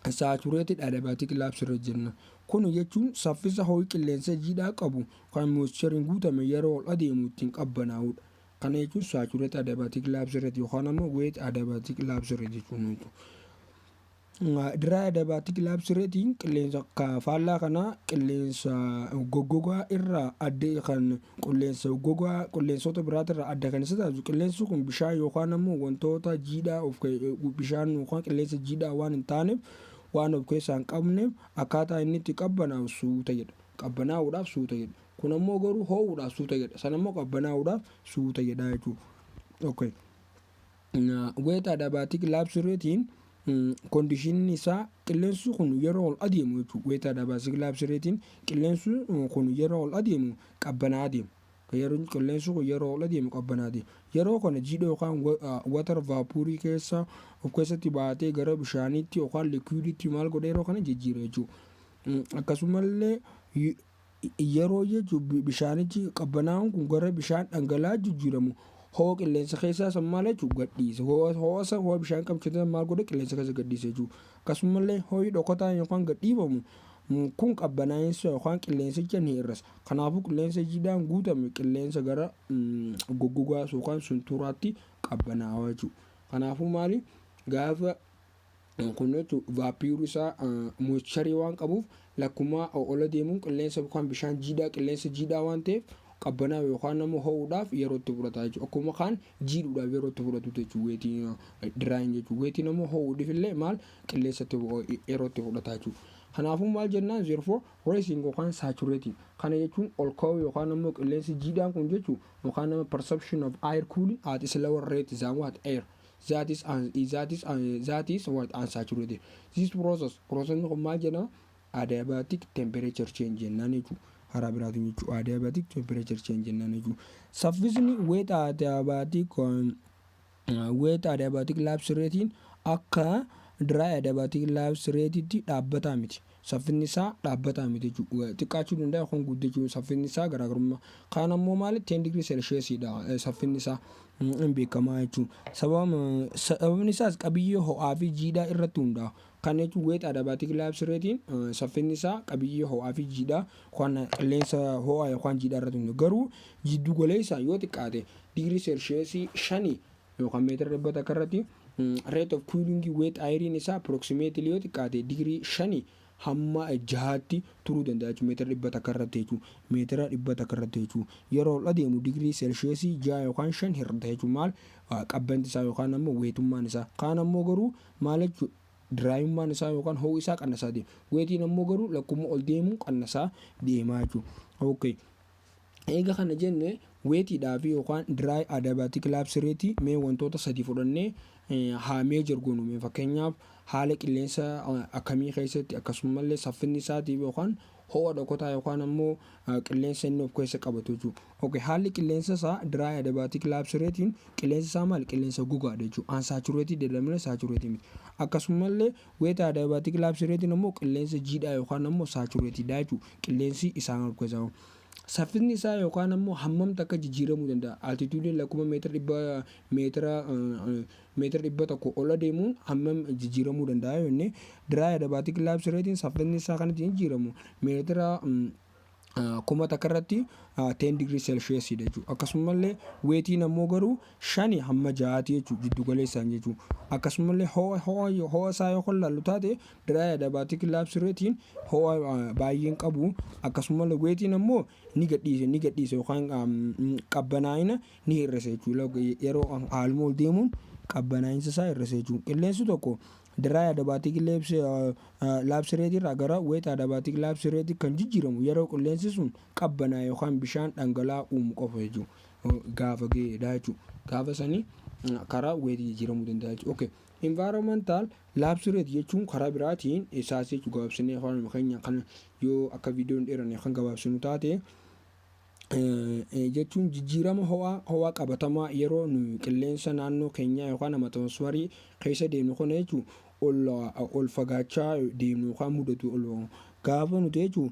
saturated adiabatic lapse rate jenna. Kun jechuun saffisa ho'i qilleensa jiidhaa qabu kan moistureiin guutame yeroo ol adeemu ittiin qabbanaa'udha. Kana jechuun saturated adiabatic lapse rate yookaan ammoo wet adiabatic lapse rate jechuun. Dry adiabatic lapse rateiin qilleensa faallaa kanaa, qilleensa goggogaa irraa adda, kan qilleensa gogaa qilleensota biraatirraa adda kan isa taasisu, qilleensi kun bishaan yookaan ammoo wantoota jiidhaa of bishaan yookaan qilleensa jiidhaa waan hin taaneef, waan of keessaa hin qabneef, akkaataa inni itti qabbanaa'u suuta jedha. Qabbanaa'uudhaaf suuta jedha. Kun ammoo garuu ho'uudhaaf suuta jedha. Sana immoo qabbanaa'uudhaaf suuta jedha jechuudha. Okay. Wet adiabatic lapse rateiin conditionni isaa qilleensi kun yeroo ol adeemu jechuudha. Wet adiabatic lapse rateiin qilleensi kun yeroo ol adeemu qabbanaa'aa deema. Yeroo qilleensi kun yeroo ol adeemu qabbanaa'aa deema. Yeroo kana jiidha yookaan water vaporii keessa of keessatti baatee gara bishaaniitti yookaan liquiditti maal godha, yeroo kana jijjiira jechuudha. Akkasumallee yeroo jechuun bishaanichi qabbanaa'uun kun gara bishaan dhangala'aa jijjiiramu, ho'a qilleensa keessaa san maal jechuudha, gadhiisa. Ho'a san, ho'a bishaan qabsiisan maal godhe, qilleensa keessa gadhiisa jechuudha. Akkasumallee ho'i dhokataan yookaan gadhiifamu kun qabbanaa'insa yookaan qilleensicha ni hir'isa. Kanaafuu qilleensa jiidhaan guutame qilleensa gara goggogaa yookaan sunturaatti qabbanaa'aa jechuudha. Kanaafuu maali, gaafa kun jechuun vaporii isaa moistureii waan qabuuf, lakkumaa ola deemuun qilleensa yookaan bishaan jiidhaa, qilleensa jiidhaa waan ta'eef Qabbanaa'u yookaan ammoo ho'uudhaaf yeroo itti fudhata jechuudha. Akkuma kaan jiidhuudhaaf yeroo itti fudhatu jechuudha wetiin dryin jechuudha. Wetiin ammoo ho'uudhaaf illee maal qilleensatti yeroo itti fudhata jechuudha. Kanaafuu maal jennaan? Therefore rising yookaan saturating kana jechuun ol ka'uu yookaan ammoo qilleensi jiidhaan kun jechuun yookaan ammoo perception of air cooling at slower rate than what air that is what unsaturated. This process kun maal jedhama? Adiabatic temperature change jennaan jechuudha. Karaa biraatiin jechuudha, adiabatic temperature change jennaan jechuudha. Saffisni wet adiabatic lapse ratein akka dry adiabatic lapse rateetti dhaabbataa miti. Saffisni isaa dhaabbataa miti jechuudha. Xiqqaachuu danda'a yookaan guddachuu, saffisni isaa garaagarummaa. Kaan ammoo maali? 10 degree celsiusidha saffisni isaa hin beekamaa jechuudha. Sababni isaas qabiyyee ho'aa fi jiidhaa irratti hundaa'a. Kana jechuun wet adiabatic lapse ratein saffisni isaa qabiyyee ho'aa fi jiidhaa yookaan qilleensa ho'aa yookaan jiidhaa irratti hundaa'a. Garuu jiddu galeessaan yoo xiqqaate digirii seelsheesii 5 yookaan meetira 100 irratti rate of cooling wet airiin isaa approximately yoo xiqqaate digirii 5 hamma 6tti turuu danda'a jechuudha meetira 100 irratti jechuudha. Meetira 100 irratti jechuudha. Yeroo ol adeemu digirii seelsheesii 6 yookaan 5 hir'ata jechuudha. Maal qabbanti isaa yookaan ammoo wetummaan isaa. Kaan ammoo garuu maal jechuudha? Dryummaan isaa yookaan ho'i isaa qannasaa deema. Wetiin ammoo garuu lakkuma ol deemu qannasaa deemaa jechuudha. Okay. Eega kana jenne, wetiidhaa fi yookaan dry adiabatic lapse rate mee wantoota sadi fudhannee haa measure goonu. Mee fakkeenyaaf haala qilleensa akkamii keessatti, akkasumallee saffinni isaatiif yookaan ho'a dhokataa yookaan ammoo qilleensa inni of keessa qabatu jechuudha. Okay, haalli qilleensa isaa dry adiabatic lapse ratein qilleensa isaa maali? Qilleensa gogaadha jechuudha. Unsaturated jedhamee saturated miti. Akkasumallee wet adiabatic lapse ratein ammoo qilleensa jiidhaa yookaan ammoo saturated jechuudha. Qilleensi isaan of keessaa qabu. Saffisni isaa yookaan ammoo hammam takka jijjiiramuu danda'a? Altitudeiin lakkuma meetira 100 meetira 100 ol adeemuun hammam jijjiiramuu danda'a yoo jenne, dry adiabatic lapse ratein saffisni isaa kan ittiin jijjiiramu meetira 1000 irratti 10 degree celsius jechuudha. Akkasumallee wetiin ammoo garuu 5 hamma 6ti jechuudha jiddu galeessaan jechuudha. Akkasumallee ho'a isaa yoo ilaallu taate, dry adiabatic lapse ratein ho'a baay'een qabu. Akkasumallee wetiin ammoo ni gadhiisa yookaan qabbanaa'ina ni hir'isa jechuudha. Yeroo haaluma ol deemuun qabbanaa'insa isaa hir'isa jechuudha. Qilleensi tokko dry adiabatic lapse rate irraa gara wet adiabatic lapse rate kan jijjiiramu yeroo qilleensi sun qabbanaa'e yookaan bishaan dhangala'aa uumu qofa jechuudha. Gaafa ga'eedha jechuudha. Gaafa sanii karaa wetii jijjiiramuu danda'a jechuudha. Okay. Environmental lapse rate jechuun karaa biraatiin isaas jechuudha, gabaabsinee afaan keenya kan yoo akka viidiyoon dheeranne kan gabaabsinu taate jechuun, jijjiirama ho'aa qabatamaa yeroo nu qilleensa naannoo keenyaa yookaan atmosferii keessa deemnu kana jechuun ol fagaachaa deemnu yookaan mudatu ol gaafa nuti jechuun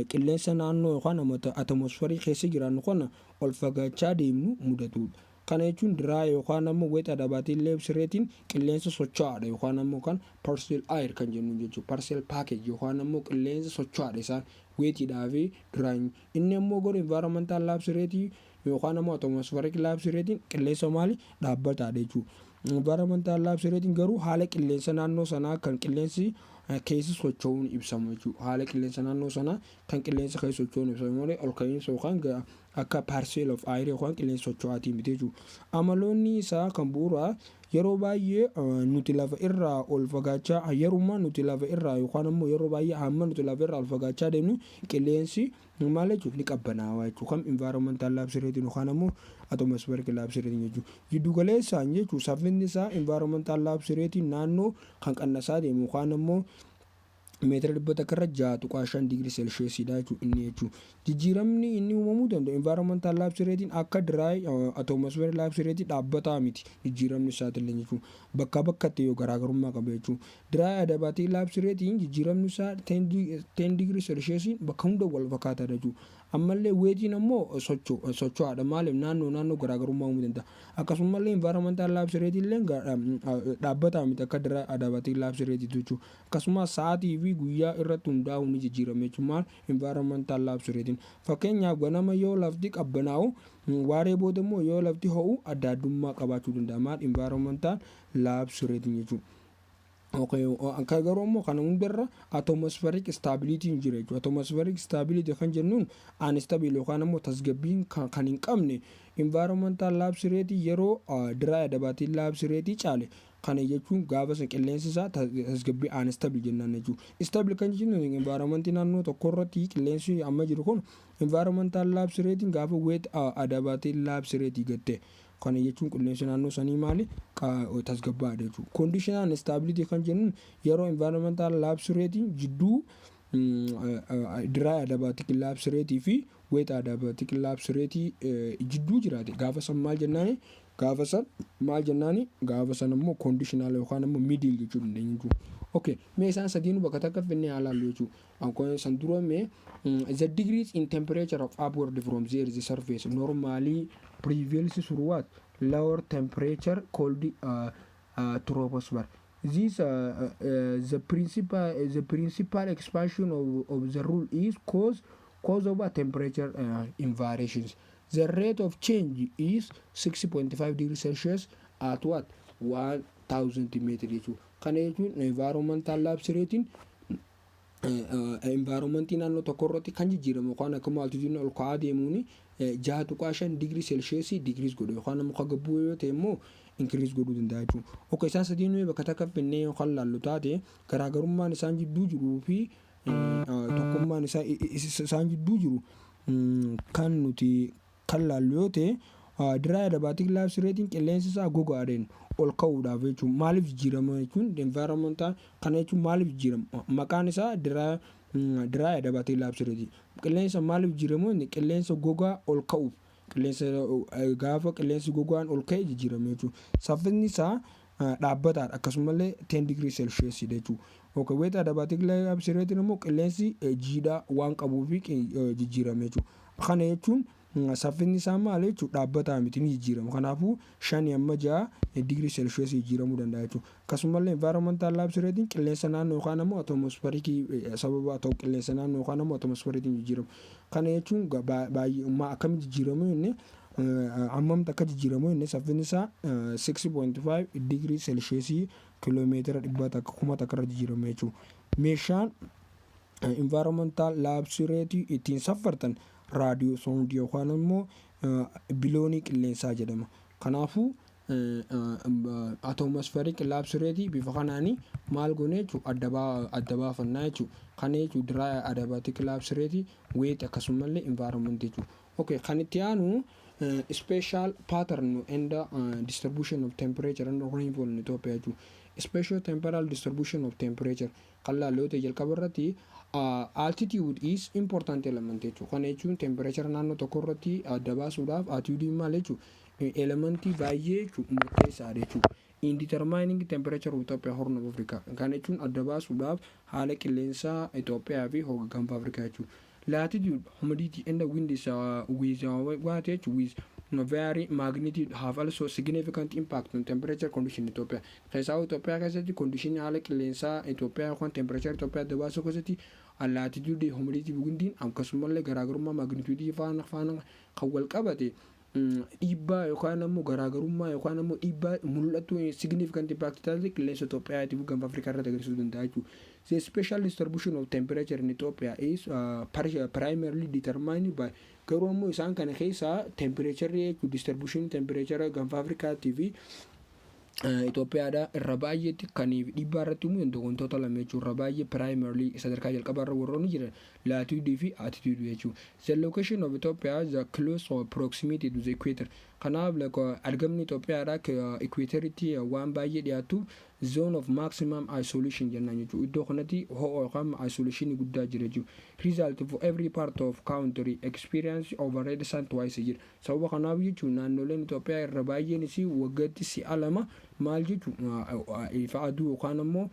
qilleensa naannoo yookaan atmosferii keessa jiraannu kana ol fagaachaa deemnu mudatudha. Kana jechuun dry yookaan ammoo wet adiabatic lapse ratein qilleensa socho'aadha yookaan ammoo kan parcel air kan jennu jechuudha. Parcel package yookaan ammoo qilleensa socho'aadha isaan wetiidhaa fi dryin. Inni ammoo garuu environmental lapse rate yookaan ammoo atmospheric lapse ratein qilleensa maali? Dhaabbataadha jechuudha. Environmental lapse ratein garuu haala qilleensa naannoo sanaa kan qilleensi keessa socho'uun ibsamu jechuudha. Haala qilleensa naannoo sanaa kan qilleensa keessa socho'uun ibsamu malee ol ka'iinsa yookaan akka parcel of air yookaan qilleensa socho'aatii miti jechuudha. Amaloonni isaa kan bu'uuraa yeroo baay'ee nuti lafa irraa ol fagaachaa yerummaa nuti lafa irraa yookaan ammoo yeroo baay'ee hamma nuti lafa irraa ol fagaachaa deemnu qilleensi maal jechuudha? Ni qabbanaawaa jechuudha. Kam? Environmental lapse rate yookaan ammoo atmospheric lapse rate jechuudha. Jiddu galeessaan jechuudha, saffinni isaa environmental lapse rate naannoo kan qannasaa deemu yookaan ammoo meetira 100 irra 6.5 digirii seelsheesiidha jechuudha inni jechuudha. Jijjiiramni inni uumamuu danda'u environmental lapse ratein akka dry atmospheric lapse rate dhaabbataa miti jijjiiramni isaatillee jechuudha. Bakkaa bakkatti yoo garaagarummaa qaba jechuudha. Dry adiabatic lapse ratein jijjiiramni isaa 10 digirii seelsheesiin bakka hunda wal fakkaataadha jechuudha. Ammallee wetiin ammoo socho'aadha. Maaliif? Naannoo naannoo garaagarummaa uumuu danda'a. Akkasumallee environmental lapse rate illee dhaabbataa miti akka dry adiabatic lapse rate jechuudha. Akkasumas sa'aatii fi guyyaa irratti hundaa'uun ni jijjiirama jechuudha. Maal? Environmental lapse ratein. Fakkeenyaaf ganama yoo lafti qabbanaa'u, waaree booda immoo yoo lafti ho'u adda addummaa qabaachuu danda'a. Maal? Environmental lapse ratein jechuudha. Kan garuu immoo kana hundarra atmospheric stability hin jiru jechuudha. Atmospheric stability kan jennuun unstable yookaan immoo tasgabbiin kan hin qabne environmental lapse rate yeroo dry adiabatic lapse rate caale. Kana jechuun gaafa san qilleensi isaa tasgabbii unstable jennaan jechuudha. Stable kan jennuun environment naannoo tokko irratti qilleensi amma jiru kun environmental lapse rate gaafa wet adiabatic lapse rate gatte, kana jechuun qilleensi naannoo sanii maali tasgabbaadha jechuudha. Conditional instability kan jennuun yeroo environmental lapse rate jidduu dry adiabatic lapse rate fi wet adiabatic lapse rate jidduu jiraate, gaafa san maal jennaani? Gaafa san maal jennaani? Gaafa san immoo conditional yookaan immoo middle jechuu dandeenya jechuudha. Okay, mee isaan sadiinuu bakka takka finnee haa ilaallu jechuudha. Akkuma san dura mee the degrees in temperature of upward from the earth surface normally prevails through what lower temperature called troposphere. This the principal expansion of the rule is cause of temperature in variations. The rate of change is 6.5 degrees Celsius at what 1000 meter jechuudha. Kana jechuun environmental lapse ratein environmentii naannoo tokko irratti kan jijjiiramu yookaan akkuma altitude ol ka'aa deemuun 6.5 digirii seelsheesii decrease godhu yookaan immoo kan gabbuu yoo ta'e immoo increase godhuu danda'a jechuudha. Okay, isaan sadiinuu bakka takka finnee yookaan laallu taate, garaagarummaan isaan jidduu jiruu fi tokkummaan isaan jidduu jiru kan nuti kan laallu yoo ta'e, dry adiabatic lapse ratein qilleensi isaa gogaadhaan ol ka'uudhaaf jechuun maaliif jijjiirama jechuun environmental kana jechuun maaliif jijjiirama? Maqaan isaa dry adiabatic lapse rate. Qilleensa maaliif jijjiiramu? Qilleensa gogaa ol ka'uuf, qilleensa gaafa qilleensi gogaan ol ka'e jijjiirama jechuudha. Saffisni isaa dhaabbataadha, akkasumallee 10 digirii seelsheesiidha jechuudha. Okay, wet adiabatic lapse ratein immoo qilleensi jiidhaa waan qabuuf jijjiirama jechuudha. Kana jechuun saffisni isaa maal jechuudha? Dhaabbataa miti, ni jijjiirama. Kanaafuu 5 amma 6 digirii seelsheesii jijjiiramuu danda'a jechuudha. Akkasumallee environmental lapse ratein qilleensa naannoo yookaan immoo atmosferikii sababa ta'u qilleensa naannoo yookaan immoo atmosferiitiin jijjiirama. Kana jechuun baay'ee akkamitti jijjiiramu inni hammamti akka jijjiiramu inni saffisni isaa 6.5 digirii seelsheesii kiiloomeetira 100 1000 irra jijjiirama jechuudha. Meeshaan environmental lapse rate ittiin saffartan radiosonde yookaan immoo biloonii qilleensaa jedhama. Kanaafuu atmospheric lapse rate bifa kanaanii maal goone jechuudha adda baafannaa jechuudha. Kana jechuun dry adiabatic lapse rate, wet, akkasumallee environment jechuudha. Okay, kan itti aanu spatial pattern and distribution of temperature and rainfall in Ethiopia jechuudha. Spatial temporal distribution of temperature kan laallu yoo ta'e, jalqaba irratti altitude is important element jechuudha. Kana jechuun temperature naannoo tokko irratti adda baasuudhaaf altitude maal jechuudha? Elementii baay'ee jechuudha murteessaadha jechuudha. In determining temperature of Ethiopia, Horn of Africa. Kana jechuun adda baasuudhaaf haala qilleensaa Itoophiyaa fi Gaanfa Afrikaa jechuudha. Latitude, humidity and the wind is with what jechuudha with very magnitude have also significant impact on temperature condition in Ethiopia. Keessaa Itoophiyaa keessatti condition haala qilleensaa Itoophiyaa yookaan temperature Itoophiyaa adda baasuu keessatti latitude, humidity, windiin akkasumallee garaagarummaa magnitude faana kan wal qabate dhiibbaa yookaan ammoo garaagarummaa yookaan ammoo dhiibbaa mul'atu significant impact taasise qilleensa Itoophiyaa fi Gaanfa Afrikaa irratti agarsiisuu danda'a jechuudha. The spatial distribution of temperature in Ethiopia is primarily determined by, garuu ammoo isaan kana keessaa temperature jechuun distribution temperature Gaanfa Afrikaatii fi Itoophiyaadha irra baay'eetti kan dhiibbaa irratti uumuu danda'u wantoota lama jechuudha. Irra baay'ee primarily sadarkaa jalqabaa irra warroonni jiran latitude fi altitude jechuudha. The location of Ethiopia is close or proximity to the equator. Kanaaf argamni Itoophiyaadha equatoritti waan baay'ee dhiyaatu zone of maximum insolation jennaan jechuudha. Iddoo kanatti ho'a yookaan insolation guddaa jira jechuudha. Result for every part of country experience overhead sun twice a year. Sababa kanaaf jechuun naannoleen Itoophiyaa irra baay'een isii waggaatti si'a lama maal jechuun ifa aduu yookaan ammoo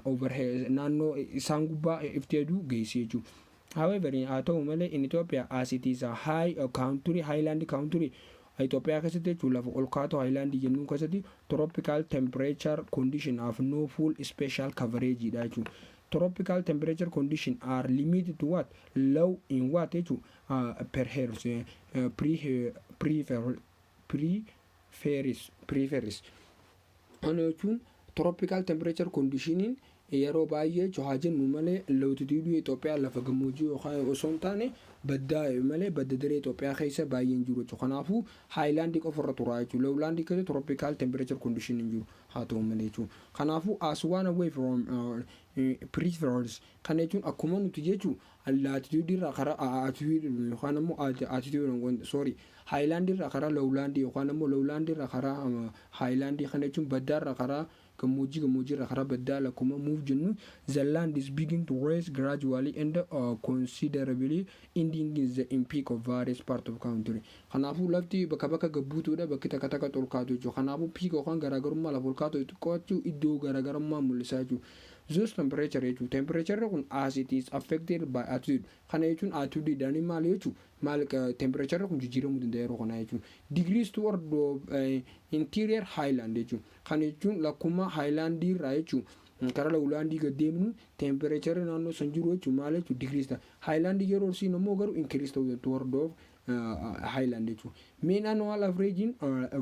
overhead naannoo isaan gubbaa ifti aduu geessi jechuudha. However, haa ta'u malee, in Ethiopia as it is a high country, highland country, Itoophiyaa keessatti jechuun lafa ol kaatoo highland jennuun keessatti tropical temperature condition have no full spatial coverage dha jechuudha. Tropical temperature condition are limited to what low in what jechuudha per hertz pre prefer preferis preferis. Kana jechuun Tropical temperature conditioniin yeroo baay'ee haa jennu malee, latitude Itoophiyaa lafa gammoojjii yookaan osoo hin taane baddaa malee, badda daree Itoophiyaa keessa baay'ee hin jiru jechuudha. Kanaafuu highlandii qofa irra tura jechuudha. Lowlandii keessa tropical temperature condition hin jiru haa ta'u malee jechuudha. Kanaafuu as one away from peripherals, kana jechuun akkuma nuti jechuun latitude irraa karaa altitude yookaan ammoo altitude, sorry, highlandii irraa karaa lowlandii yookaan ammoo lowlandii irraa karaa highlandii, kana jechuun baddaa irraa karaa gammoojjii, gammoojjii irraa karaa baddaa lakkuma move jennu, the land is begin to rise gradually and considerably, ending in the in peak of various part of country. Kanaafuu lafti bakka bakka gabbuutuudha, bakki takka takka ol kaatu jechuudha. Kanaafuu peak yookaan garaagarummaa lafa ol kaatu xiqqoochuu iddoo garaagarummaa mul'isaa jechuudha. Those temperature jechuudha. Temperature kun as it is affected by altitude. Kana jechuun altitude maal jechuudha? Maal temperature kun jijjiiramuu danda'a yeroo kanaa jechuudha. Degrees toward interior highland jechuudha. Kana jechuun lakkuma highlandii irraa jechuudha. Karaa lowlandii gad deemnu temperature naannoo san jiru jechuudha, maal jechuudha, decrease ta'a. Highlandii yeroo siin immoo garuu increase ta'uu toward of highland jechuudha. Mean annual averaging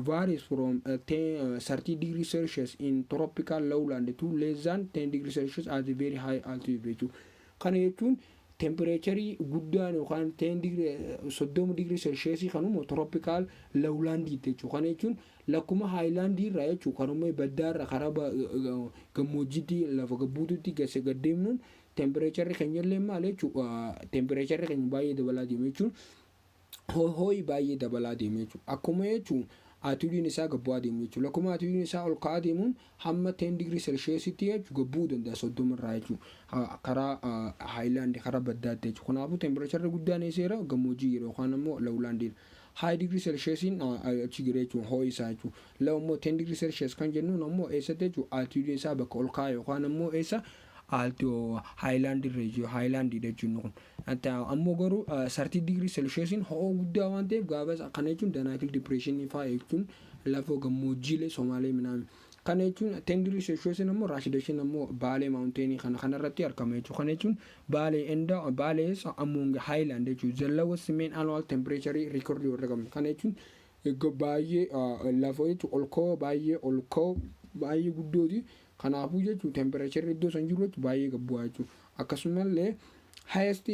varies from 10, 30 degrees Celsius in tropical lowland to less than 10 degrees Celsius at very high altitude jechuudha. Kana jechuun temperaturii guddaan yookaan 10 degree, 30 degree Celsius kanuma tropical lowlandiitti jechuudha. Kana jechuun lakkuma highlandii irraa jechuudha. Kanuma baddaa irraa karaa gammoojjiitti lafa gabbuututti gase gad deemnuun temperaturri keenya illee maal jechuudha? Temperaturri keenya baay'ee dabalaa deema jechuun ho'i baay'ee dabalaa deema jechuudha. Akkuma jechuun altitudeiin isaa gad bu'aa deemu jechuudha. Lakkuma altitudeiin isaa ol ka'aa deemuun hamma 10 degree Celsiusitti jechuudha gad bu'uu danda'a 30 irraa jechuudha. Karaa highlandii, karaa baddaatti jechuudha. Kanaafuu temperaturri guddaan eessa jira? Gammoojjii jira yookaan immoo lowlandii. High degree Celsiusiin achi jira jechuudha, ho'i isaa jechuudha. Low immoo 10 degree Celsius kan jennuun ammoo eessatti jechuudha? Altitudeiin isaa bakka ol ka'aa yookaan ammoo eessa, altitude highlandii irra jechuudha, highlandiidha jechuun kun. Ammoo garuu 30 degree Celsiusiin ho'oo guddaa waan ta'eef gaafa kana jechuun Danaakil Depressionii fa'aa jechuun lafa gammoojjiilee Somaalee minaamin. Kana jechuun 10 degree Celsiusiin ammoo Raas Dashen ammoo Baalee Mountainii kana kanarratti argama jechuudha. Kana jechuun Baalee enda Baalee ammoo highland jechuudha. The lowest mean annual temperature record warra qabnu. Kana jechuun baay'ee lafa jechuun ol ka'oo, baay'ee ol ka'oo, baay'ee guddooti. Kanaafuu jechuun temperaturri iddoo san jiru jechuun baay'ee gad bu'aa jechuudha. Akkasumallee highest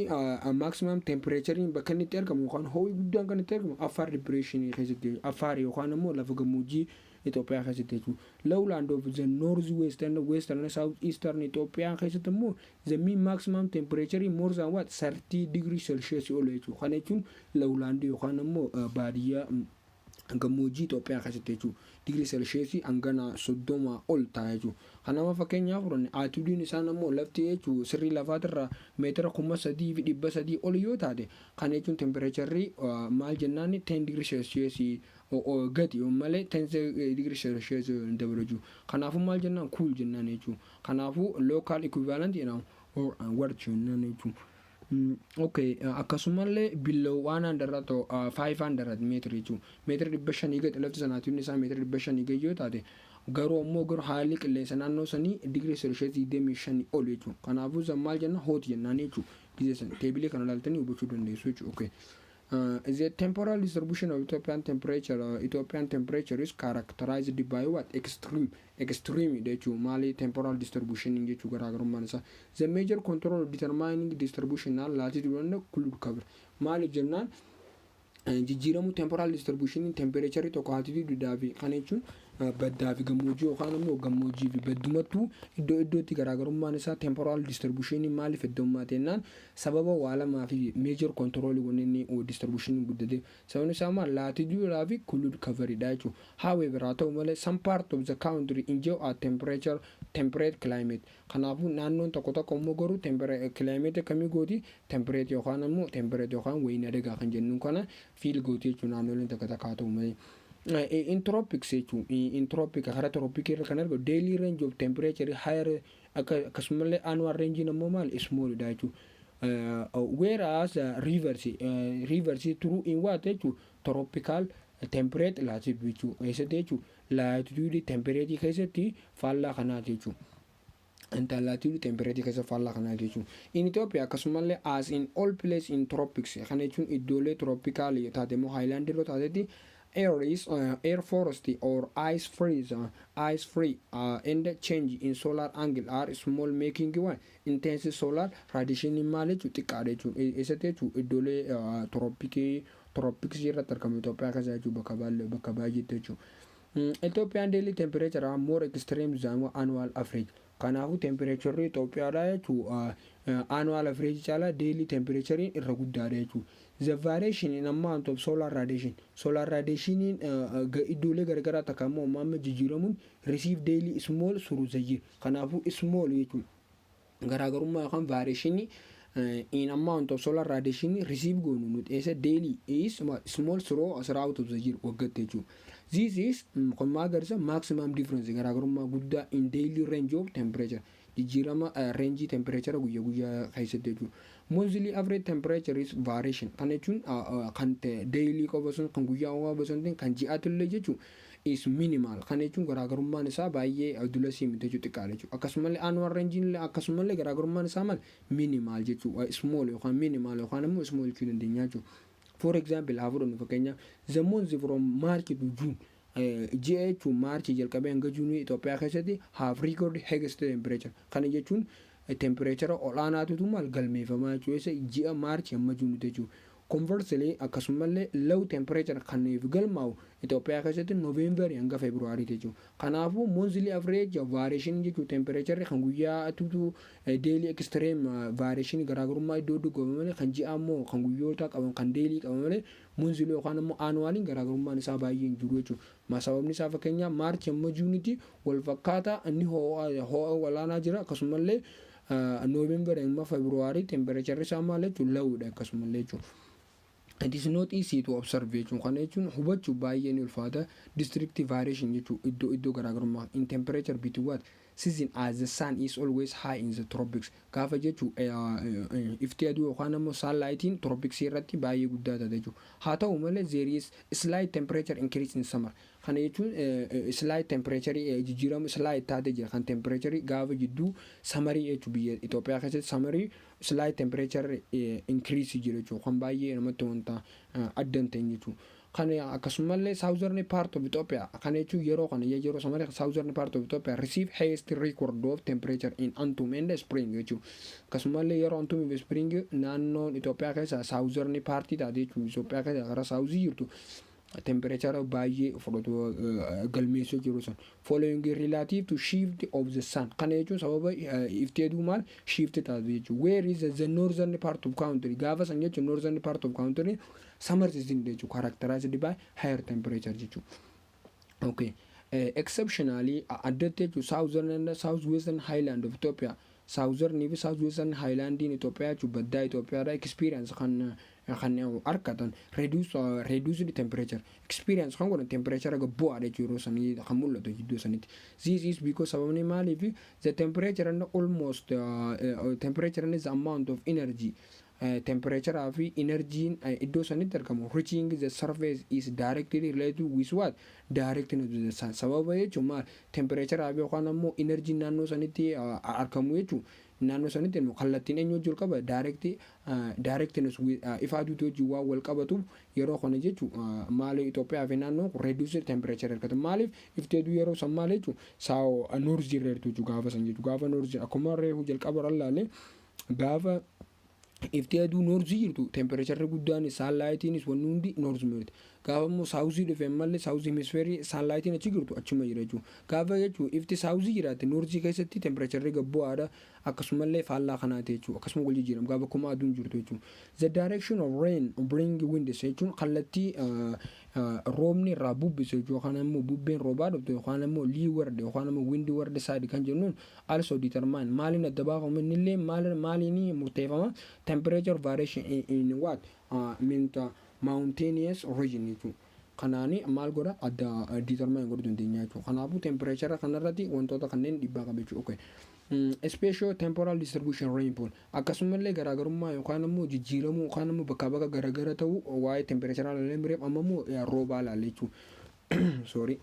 maximum temperature bakka inni itti argamu yookaan ho'i guddaan kan itti argamu Affaar Depressionii keessatti, Affaar yookaan immoo lafa gammoojjii Itoophiyaa keessatti jechuudha. Lowland of the north west and western south eastern Itoophiyaa keessatti immoo the mean maximum temperature more than what, 30 degree Celsius ol jechuudha. Kana jechuun lowland yookaan immoo baadiyyaa gammoojjii Itoophiyaa keessatti jechuudha. Digirii Celsiusii hangana 30 ol ta'a jechuudha. Kanaaf fakkeenyaaf fudhanne, altitudeiin isaan ammoo lafti jechuun sirrii lafaatirraa meetira 3300 ol yoo taate, kana jechuun temperaturri maal jennaan, 10 digirii Celsiusii gadi malee 10 digirii Celsiusii hin dabalu jechuudha. Kanaafuu maal jennaan? Cool jennaan jechuudha. Kanaafuu local equivalent jedhama warchi jennaan jechuudha. Okay, akkasumallee below 100 to 500 meetira jechuudha. Meetira 500 gadi lafti sanaatiin isaa meetira 500 gadi yoo taate, garuu ammoo garuu haalli qilleensa naannoo sanii digirii Celsiusii 25 ol jechuudha. Kanaafuu san maal jenna? Hot jennaan jechuudha. Gizee san tableii kana ilaaltanii hubachuu dandeessu jechuudha. Okay. The temporal distribution of Ethiopian temperature, Ethiopian temperature is characterized by what? Extreme, extreme jechuun maali? Temporal distribution jechuu garaagarummaan isaa. The major control determining distribution latitude and cloud cover. Maaliif jennaan, jijjiiramuu temporal distribution temperature tokko altitude fi kana jechuun baddaa fi gammoojjii yookaan immoo gammoojjii fi baddumattuu iddoo iddootti garaagarummaan isaa temporal distribution maaliif heddummaate jennaan, sababa waa lamaa fi major control wanni inni distribution guddate sababni isaa maal? Latitude fi cloud coveridha jechuudha. However, haa ta'u malee, some part of the country enjoy a temperature temperate climate. Kanaafuu naannoon tokko tokko immoo garuu climate akkamii gooti? Temperate yookaan immoo temperate yookaan wayina dagaa kan jennuun kana feel gooti jechuudha naannoleen takka takka, haa ta'u malee. In tropics jechuun in tropic, karaa tropic irra kan argamu daily range of temperature higher, akkasumallee annual range immoo maal, small dha jechuudha. Whereas rivers through in what jechuun tropical temperate latitude jechuudha keessatti jechuudha, latitude temperate keessatti faallaa kanaati jechuudha. Latitude temperate keessa faallaa kanaati jechuudha. In Ethiopia akkasumallee as in all place in tropics, kana jechuun iddoolee tropical taate immoo highland irra taatetti Air is air frost or ice freeze, ice free and change in solar angle are small, making one intense solar radiation maal jechuun xiqqaadha jechuun. Eessatti jechuun? Iddoolee tropicii, tropicsii irratti argamu Itoophiyaa keessa jechuun, bakka baay'eetti jechuudha. Ethiopian daily temperature are more extreme than annual average. Kanaafuu temperature Itoophiyaadha jechuun annual average caalaa daily temperature irra guddaadha jechuudha. The variation in amount of solar radiation. Solar radiation iddoolee garagaraa takka immoo amma jijjiiramuun receive daily small through the year. Kanaafuu small jechuudha. Garaagarummaa yookaan variation in amount of solar radiation receive goonu nuti eessa daily is small throughout of the year, waggaatti jechuudha. This is kun maal agarsiisa? Maximum difference, garaagarummaa guddaa, in daily range of temperature, jijjiirama range temperature guyyaa guyyaa keessatti jechuudha. Monthly average temperature is variation. Kana jechuun kan daily qofa sun, kan guyyaa qofa sun, kan ji'aatti jechuun is minimal. Kana jechuun garaagarummaan isaa baay'ee dulasii miti jechuudha, xiqqaadha jechuudha. Akkasumallee annual range akkasumallee garaagarummaan isaa maal? Minimal jechuudha. Small yookaan minimal yookaan immoo small jechuu dandeenya jechuudha. For example, haa fudhannu fakkeenyaaf, the months from March to June, ji'a jechuun Maarchii jalqabee hanga Juunii Itoophiyaa keessatti have record highest temperature. Kana jechuun temperature olaanaatutu maal galmeeffamaa jechuudha, ji'a Maarchii hamma Juuniitti jechuudha. Conversely, akkasumallee low temperature kan galmaa'u Itoophiyaa keessatti Noveembarii hanga Feebruwaariitti jechuudha. Kanaafuu monthly average variation jechuun temperature kan guyyaa tutu daily extreme variation, garaagarummaa iddoo iddoo qaban malee, kan ji'a immoo kan guyyoota qaban, kan daily qaban malee, monthly yookaan immoo annualiin garaagarummaan isaa baay'ee hin jiru jechuudha. Sababni isaa fakkeenyaaf Maarchi hamma Juuniitti wal fakkaataa inni ho'a olaanaa jira, akkasumallee Noveembarii hamma Feebruwaarii temperature isaa maal jechuudha? Lowdha akkasumallee jechuudha. It is not easy to observe jechuun, kana jechuun hubachuu baay'ee ni ulfaata. District variation jechuun iddoo iddoo garaagarummaa in temperature between what season, as the sun is always high in the tropics. Gaafa jechuun ifti aduu yookaan immoo sunlightiin tropics irratti baay'ee guddaa taate jechuudha. Haa ta'u malee, there is slight temperature increase in summer. Kana jechuun slight temperature jijjiiramu slight taate jira kan temperature gaafa jidduu summerii jechuudha. Biyya Itoophiyaa keessatti summerii slight temperature increase jira jechuudha, kan baay'ee namatti wanta adda hin ta'in jechuudha. Kana akkasumallee southern part of Ethiopia, kana jechuun yeroo kana, yeroo summerii, southern part of Ethiopia receive highest record of temperature in autumn and spring jechuudha. Akkasumallee yeroo autumn fi spring naannoon Itoophiyaa keessa southern part taate jechuudha, Itoophiyaa keessa gara southii jirtu temperature baay'ee fudhatu galmeessuu jiru sun, following relative to shift of the sun. Kana jechuun sababa ifti aduu maal shift taatu jechuudha. Where is the northern part of country, gaafa san jechuun northern part of country summer season jechuudha, characterized by higher temperature jechuudha. Okay, exceptionally, addatti jechuun, southern and south western highland of Ethiopia, southern fi south western highlandiin Itoophiyaa jechuun baddaa Itoophiyaadha, experience kan argatan reduced temperature, experience kan godhan temperature gabbu'aadha jechuudha yeroo sanii kan mul'atu jidduu sanitti. This is because, sababni maaliif, the temperature and almost temperature and the amount of energy, temperature fi energiin iddoo sanitti argamu reaching the surface is directly related with what? Directly to the sun. Sababa jechuun maal? Temperature fi yookaan ammoo energiin naannoo sanitti argamu jechuun naannoo sanitti immoo kallattiin eenyu wajjin wal qaba? Directness ifa aduutii wajjin waan wal qabatuuf yeroo kana jechuun maali Itoophiyaa fi naannoo reduced temperature argatu. Maaliif? Ifti aduu yeroo san maal jechuun saa northii irra jirtu jechuudha gaafa san jechuudha. Gaafa northii, akkuma reefu jalqaba irra gaafa ifti aduu northii jirtu, temperatureri guddaan, sunlightiinis wanni hundi north mirti. Gaafa immoo southii dhufe malee, south hemisphereii sunlightiin achi jirtu achuma jira jechuudha. Gaafa jechuun ifti southii jiraate northii keessatti temperatureri gabbu'aadha, akkasumallee faallaa kanaati jechuudha. Akkasuma wal jijjiiramu gaafa akkuma aduun jirtu jechuudha. The direction of rain bring winds jechuun kallattii roobni irraa bubbisu jechuudha, yookaan immoo bubbeen roobaa dhuftu yookaan immoo leeward yookaan immoo windward side kan jennuun also determine, maaliin adda baafamu? Innillee maaliin murteeffama? Temperature variation in what meant mountainous region jechuudha. Kanaani maal godha? Adda determine godhuu dandeenya jechuudha. Kanaafuu temperature kanarratti wantoota kanneen dhiibbaa qaba jechuudha. Okay. Spatial temporal distribution rainfall, akkasumallee garaagarummaa yookaan immoo jijjiiramuu yookaan immoo bakkaa bakka garagara ta'uu waa'ee temperature ilaalee bireef, amma immoo roobaa ilaalla jechuudha. Sorry.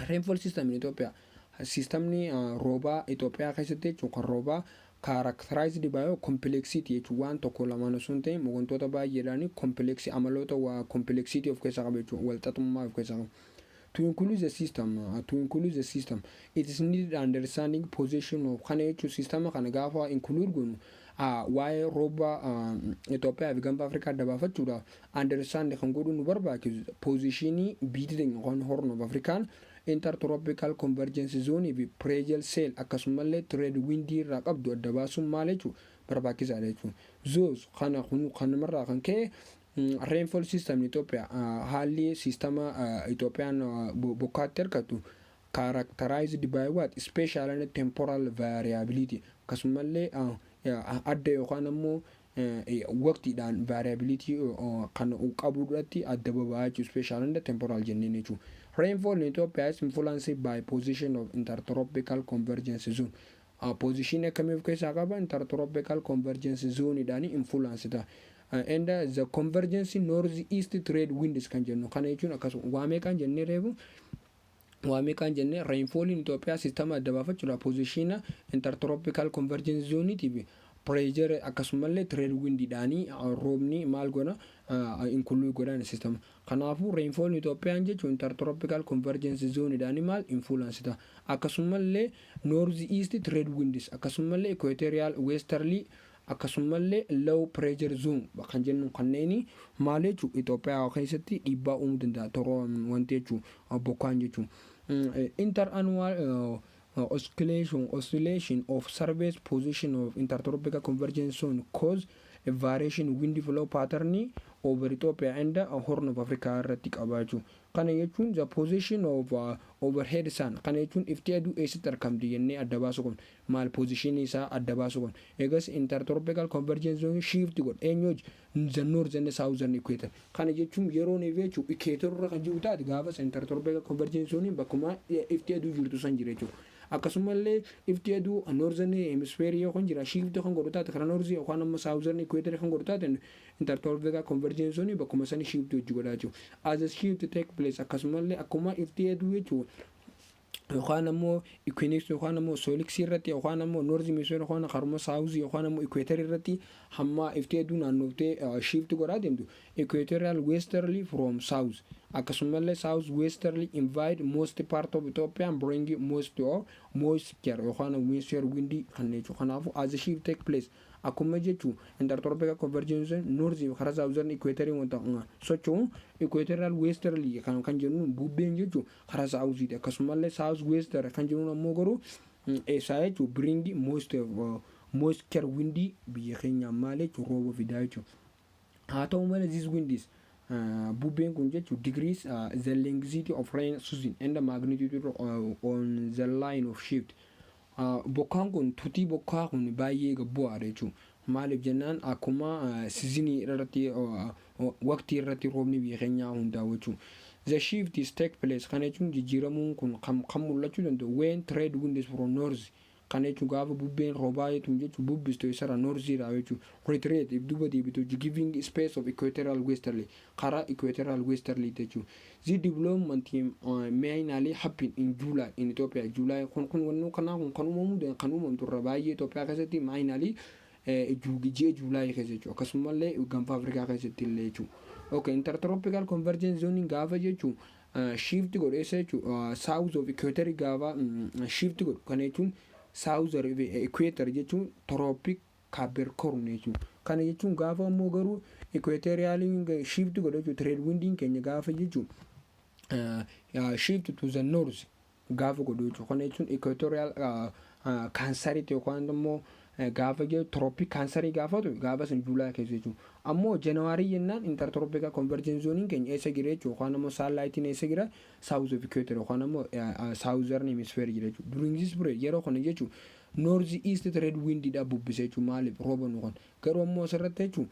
Rainfall system in Ethiopia, systemni roobaa Itoophiyaa keessatti jechuun kan roobaa Characterized by complexity jechuun waan tokko lamaan osoo hin ta'in wantoota baay'eedhaan complex, amaloota waa complexity of keessaa qaba jechuudha, walxaxummaa of keessaa qaba. To include the system, it is needed understanding position of kana jechuun systema kana gaafa include goonu, waa'ee rooba Itoophiyaa fi Gaanfa Afrikaa adda baafachuudhaaf understand kan godhu nu barbaachisu positionii biitii yookaan Horn of Afrikaan intertropical convergence zone fi pressure cell akkasumallee trade windii irraa qabdu adda baasuun maal jechuudha, barbaachisaadha jechuudha. Thus kana kanumarraa kan ka'e rainfall system Itoophiyaa, haalli sistema Itoophiyaan bokkaatti argattu, characterized by what? Spatial and temporal variability, akkasumallee adda yookaan ammoo waqtiidhaan variability kan qabuudhaatti adda baba'aa jechuudha, spatial and temporal jenneen jechuudha. Rainfall in Ethiopia is influenced by position of intertropical convergence zone. Position akkamii of keessaa qaba? Intertropical convergence zone dhaan influence ta'a. And the convergence north east trade winds kan jennu kana jechuun akkasuma waa meeqaan jennee reefu, waa meeqaan jennee? Rainfall in Itoophiyaa sistema adda baafachuudha positiona intertropical convergence zone fi pressure akkasumallee trade windiidhaanii roobni maal godha, include godhan sistema. Kanaafuu rainfall Itoophiyaan jechuun intertropical convergence zone maal influence ta'a, akkasumallee north east trade winds, akkasumallee equatorial westerly, akkasumallee low pressure zone kan jennu kanneen maal jechuun Itoophiyaa keessatti dhiibbaa uumuu danda'a toroo wanti jechuun bokkaan jechuun. Inter-annual oscillation of surface position of intertropical convergence zone cause a variation wind flow pattern over Ethiopia and Horn of Africa irratti qaba jechuudha. Kana jechuun the position of overhead sun, kana jechuun ifti aduu eessatti argamti jennee adda baasuu qabna. Maal position isaa adda baasuu qabna. Eegas intertropical convergence zone shift godha. Eenyu? The north and southern equator. Kana jechuun yeroo nuyi jechuun equator irra kan jiru taate, gaafas intertropical convergence zone bakkuma ifti aduu jirtu san jira jechuudha. Akkasumallee ifti aduu northern hemisphere yoo kan jira shift kan godhu taate, karaa north yookaan ammoo southern equator kan godhu taate, intertropical convergence zone bakkuma sani shift hojii godhaa jechuudha. As a shift take place, akkasumallee akkuma ifti aduu jechuudha yookaan ammoo equinox yookaan ammoo solstice irratti yookaan ammoo north hemisphere yookaan karuma south yookaan ammoo equator irratti hamma ifti aduu naannoftee shift godhaa deemtu, equatorial westerly from south akkasumallee south westerly invade most part of Ethiopia and bring most of moisture yookaan moisture windy kan jechuudha. Kanaafuu as a shift take place, akkuma jechuun intertropical convergence north karaa southern equator wanta socho'u, equatorial westerly kan jennuun bubbeen jechuun karaa south, akkasumallee south western kan jennuun ammoo garuu eessaa jechuun bring most of moisture windy biyya keenya maal jechuun rooba fidaa jechuudha. Haa ta'u malee this winds, bubbeen kun jechuun decrease the length of rain season and the magnitude on the line of shift. Bokkaan kun tutii bokkaa kun baay'ee gabbu'aadha jechuudha. Maaliif jennaan akkuma seasonii irratti, waqtii irratti roobni biyya keenyaa hundaa'u jechuudha. The shift is take place, kana jechuun jijjiiramuun kun kan mul'achuu danda'u when trade winds from north, kana jechuun gaafa bubbeen roobaa jechuun bubbistu isarra northiidha jechuudha. Retreat, if duuba deebitu, giving space of equatorial westerly, karaa equatorial westerly jechuudha. The development mainly happen in July in Ethiopia. July kun wannoo kanaa kun kan uumamu kan uumamtu irra baay'ee Itoophiyaa keessatti mainly ji'a July keessa jechuudha. Akkasumallee Gaanfa Afrikaa keessatti illee jechuudha. Okay, intertropical convergence zone gaafa jechuun shift godhu eessa jechuudha? South of equator gaafa shift godhu, kana jechuun south of equator jechuun Tropic Capricorn jechuudha. Kana jechuun gaafa ammoo garuu equatorial shift godhu jechuudha, trade windiin keenya gaafa jechuun shift to the north gaafa godhu jechuudha. Kana jechuun equatorial Canceritti yookaan immoo gaafa jedhu Tropic Cancerii gaafa ta'u, gaafa sun July keessa jechuudha. Ammoo January jennaan intertropical convergence zoneiin keenya eessa jira jechuudha, yookaan ammoo sunlightiin eessa jira? South of equator yookaan ammoo southern hemisphere jira jechuudha. During this period, yeroo kana jechuudha, north east trade windiidha bubbise jechuudha. Maaliif rooba nu kan garuu ammoo asirratti jechuudha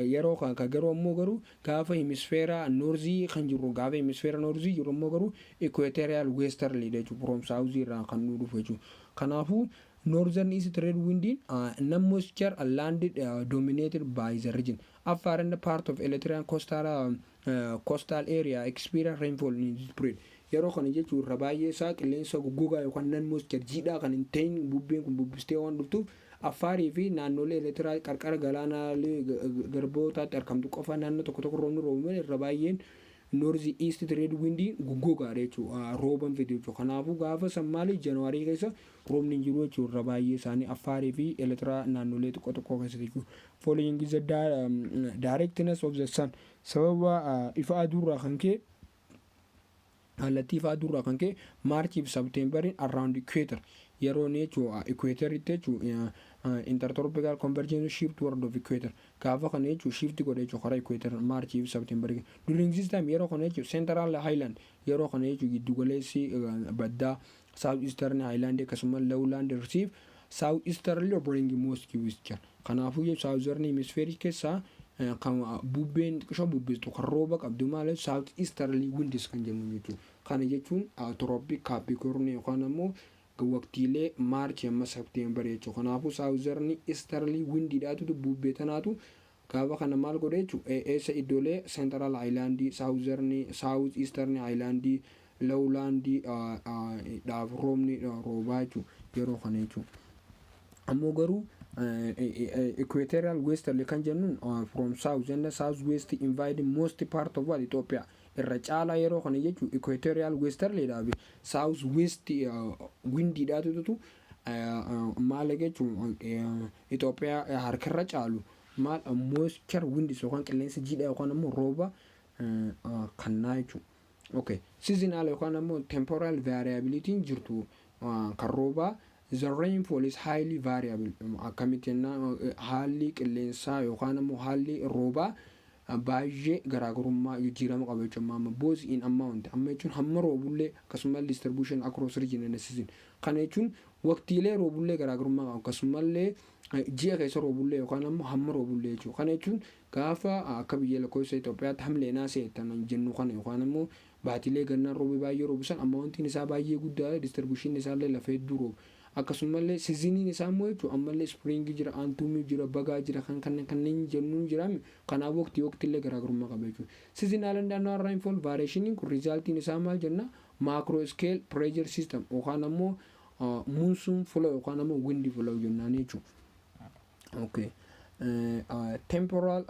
yeroo kan garuu ammoo garuu gaafa hemisphere northii kan jiru, gaafa hemisphere northii jiru ammoo garuu equatorial westerly jechuudha, from south irraa kan nu dhufu jechuudha. Kanaafuu northern east trade windiin non moisture landed dominated by the region. Afar and part of Eritrean coastal area experience rainfall in this period. Yeroo kana jechuun irra baay'ee isaa qilleensa goggogaa yookaan non moisture jiidhaa kan hin ta'in bubbeen kun bubbistee waan dhuftuuf, Affaarii fi naannolee Eertiraa qarqara galaanaalee garbootaatti argamtu qofa naannoo tokko tokko roobni roobu malee, irra baay'een north east trade windiin goggogaadha jechuudha, rooban fide jechuudha. Kanaafuu gaafa san maali, January keessa roobni hin jiru jechuudha, irra baay'ee isaanii Affaarii fi Eertiraa naannolee xiqqoo tokko keessatti jechuudha. Following the directness of the sun, sababa ifa aduurraa kan ka'e, kallattii ifa aduurraa kan ka'e, Marchii fi Septemberiin around equator yeroo inni jechuudha equatoritti jechuudha, intertropical convergence shift toward of equator gaafa kana jechuudha, shift godhe jechuudha karaa equator Marchii fi Septemberii. During this time, yeroo kana jechuudha, central highland yeroo kana jechuudha, giddugaleessi baddaa, south eastern highland akkasumas lowland receive south easterly bring most moisture. Kanaafuu southern hemisphere keessaa kan bubbeen xiqqishoo bubbistu kan rooba qabdu maal, south easterly winds kan jennu jechuudha. Kana jechuun Tropic Capricorn yookaan ammoo waqtiilee Marchii amma Septemberii jechuudha. Kanaafuu southern easterly windiidhaatu bubbee tanaatu gaafa kana maal godhe jechuudha, eessa iddoolee central highlandii, southern, south eastern highlandii, lowlandii dhaaf roobni roobaa jechuudha yeroo kana jechuudha. Ammoo garuu equatorial westerly kan jennuun from south and south west invade most part of what, Ethiopia. Irra caalaa yeroo kana jechuun equatorial westerly dhaabe south west windiidhaatutu maal jechuun Itoophiyaa harkarra caalu maal, moisture winds yookaan qilleensa jiidhaa yookaan ammoo rooba kannaa jechuudha. Okay. Seasonal yookaan ammoo temporal variability jirtu kan roobaa, the rainfall is highly variable. Akkamitti jennaan, haalli qilleensaa yookaan ammoo haalli roobaa baay'ee garaagarummaa jijjiirama qaba jechuudha. Amma both in amount, amma jechuun hamma roobullee, akkasumas distribution across region and season. Kana jechuun waqtiilee roobullee garaagarummaa qaba, akkasumallee ji'a keessa roobullee yookaan ammoo hamma roobullee jechuudha. Kana jechuun gaafa akka biyya lakkoofsa Itoophiyaatti hamleenaa seetan jennu kana yookaan ammoo baatilee gannaan roobi baay'ee roobu san, amountiin isaa baay'ee guddaa, distribution isaallee lafa hedduu roobu. Akkasumallee seasoniin isaa immoo jechuudha, ammallee springii jira, autumnii jira, bagaa jira, kan kanneen jennuun jira. Kanaaf waqtii waqtiillee garaagarummaa qaba jechuudha. Seasonal and annual rainfall variationiin kun resultiin isaa maal jenna, macro scale pressure system yookaan ammoo monsoon flow yookaan ammoo wind flow jennaan jechuudha. Okay. Temporal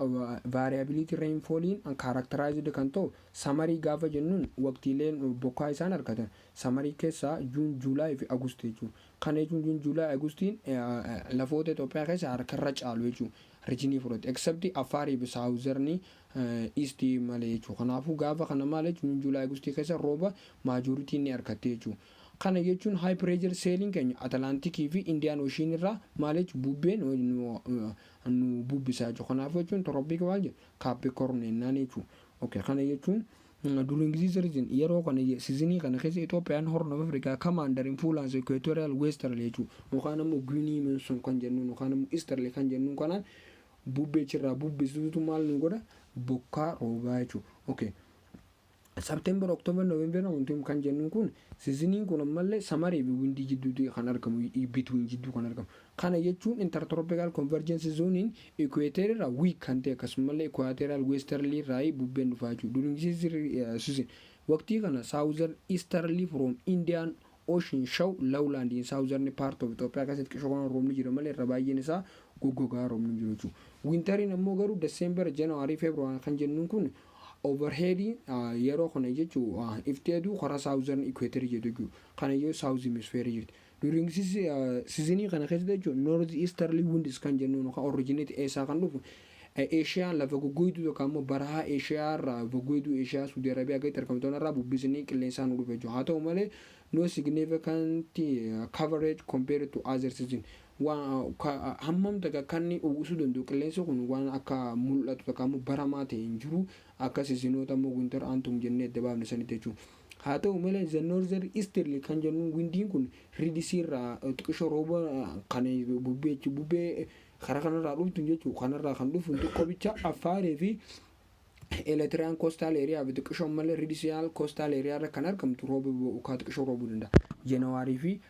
variability rainfalliin characterized kan ta'u summerii gaafa jennuun waqtiileen bokkaa isaan argatan summerii keessaa June, July fi August jechuudha. Kana jechuun June, July, Augustiin lafoota Itoophiyaa keessa harkarra caalu jechuudha. Regionii fudhate except Affaarii fi southern eastii malee jechuudha. Kanaafuu gaafa kana maal jechuun, June, July, Augustii keessa rooba majorityn ni argatte jechuudha. Kana jechuun high pressure celliin keenya Atlanticii fi Indian Ocean irraa maal jechuun bubbeen nu bubbisaa jechuudha. Kanaafuu jechuun Tropic maal jedhu, Capricorn jennaan jechuudha. Okay, kana jechuun during this region, yeroo kana seasonii kana keessa Itoophiyaan Horn of Africa come under influence equatorial westerly jechuudha. Yookaan ammoo Guinea monsoon kan jennuun yookaan ammoo easterly kan jennuun kanaan bubbee achirraa bubbisuutu maal nu godha, bokkaa roobaa jechuudha. Okay. September, October, November wanti kan jennuun kun seasoniin kun ammallee summerii fi windii jidduutti kan argamu, between jidduu kan argamu. Kana jechuun intertropical convergence zoneiin equator irraa weak kan ta'e, akkasumallee equatorial westerly irraa bubbeen dhufaa jechuudha. During this season, waqtii kana, southern easterly from Indian Ocean show lowland in southern part of Ethiopia keessatti qishoo kan roobni jira malee irra baay'een isaa goggogaa roobni jiru jechuudha. Winteriin ammoo garuu December, January, February kan jennuun kun overhead yeroo kana jechuun ifti aduu karaa southern equator jedhu jechuudha. Kana yoo south hemisphere jirti. During seasonii kana keessatti jechuun north easterly winds kan jennuun yookaan originate eessaa kan dhufu, Eeshiyaan lafa goggoyduu yookaan immoo barahaa Eeshiyaa irraa, goggoyduu Eeshiyaa Suudi Arabiyaa gaditti argamtu irraa bubbisanii qilleensaan nu dhufe jechuudha. Haa ta'u malee no significant coverage compared to other season. Waan hammam takka kan inni uwwisuu danda'u qilleensi kun waan akka mul'atu takka immoo baramaa ta'e hin jiru akka seasonoota immoo winter, autumn jennee adda baafne sanitti jechuudha. Haa ta'u malee the northern easterly kan jennuun windiin kun Red Sea irraa xiqqishoo rooba kan bubbee karaa kanarraa dhuftu jechuudha. Kanarraa kan dhufu xiqqoo bicha Affaarii fi Eritrean coastal area fi xiqqishoo malee Red Sea coastal area irra kan argamtu rooba bokkaa xiqqishoo roobuu danda'a. January fi,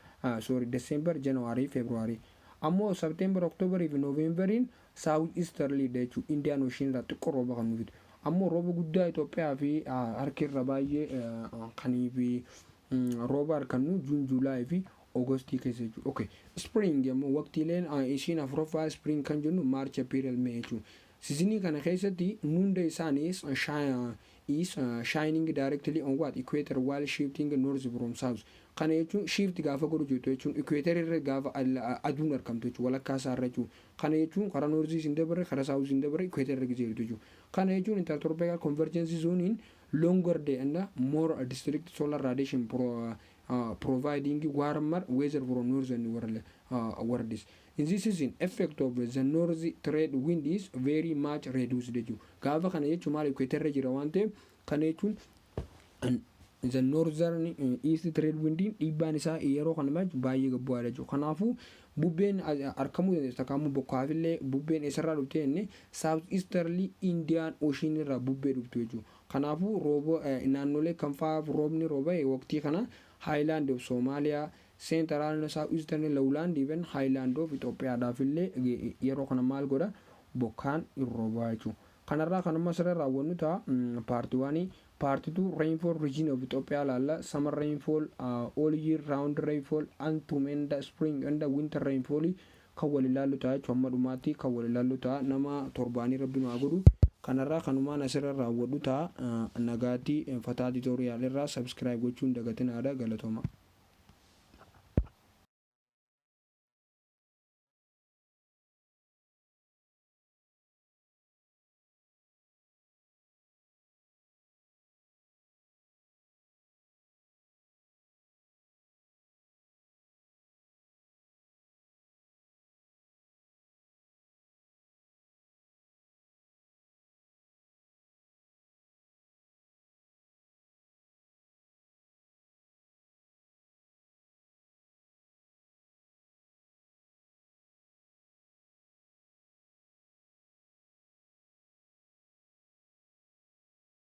sorry, December, January, February. Ammoo September, October fi Novemberiin south easterly jechuudha. Indian Ocean irraa xiqqoo rooba kan nuuf fidu. Ammoo rooba guddaa Itoophiyaa fi harki irra baay'ee kanii fi rooba harkannu June, July fi Augustii keessa jechuudha. Okay. Spring immoo waqtiileen ishiin afuraffaa spring kan jennu March, April, May jechuudha. Seasonii kana keessatti noonday sun is shining directly on what? Equator while shifting north from south. Kana jechuun shift gaafa godhu jettu jechuun equator irra gaafa aduun argamtu jechuudha, walakkaa isaa irra jechuudha. Kana jechuun karaa northii hin dabarre, karaa southii hin dabarre, equator irra gisee jirtu jechuudha. Kana jechuun intertropical convergence zone longer day and more direct solar radiation providing warmer weather from northern worlds. In this season, effect of the north trade wind is very much reduced jechuudha. Gaafa kana jechuun maal? Equator irra jira waan ta'eef, kana jechuun the northern east trade wind dhiibbaan isaa yeroo kana baay'ee gad bu'aadha jechuudha. Kanaafuu bubbeen argamuu dandeessu takkaamuu bokkaafillee bubbeen eessarraa dhufte jenne? South easterly Indian Ocean irraa bubbee dhuftu jechuudha. Kanaafuu rooba naannolee kan fa'aaf roobni rooba waqtii kana? Highland of Somalia, Central South Eastern Lowland, even Highland of Itoophiyaadhaaf illee yeroo kana maal godha? Bokkaan hin roobaa jechuudha. Kanarraa kanuma asirra raawwannu ta'a part oneii. Part two, rainfall region of Ethiopia laalla. Summer rainfall, all year round rainfall, autumn and spring and winter rainfall kan wal ilaallu ta'a jechuudha. Hamma dhumaatti kan wal ilaallu ta'a. Nama torbaanii rabbi nu haa godhu. Kanarraa kanumaan asirra raawwadhu ta'a. Nagaatti. Fataa Tutorial irraa subscribe gochuun dagatinaadha. Galatooma.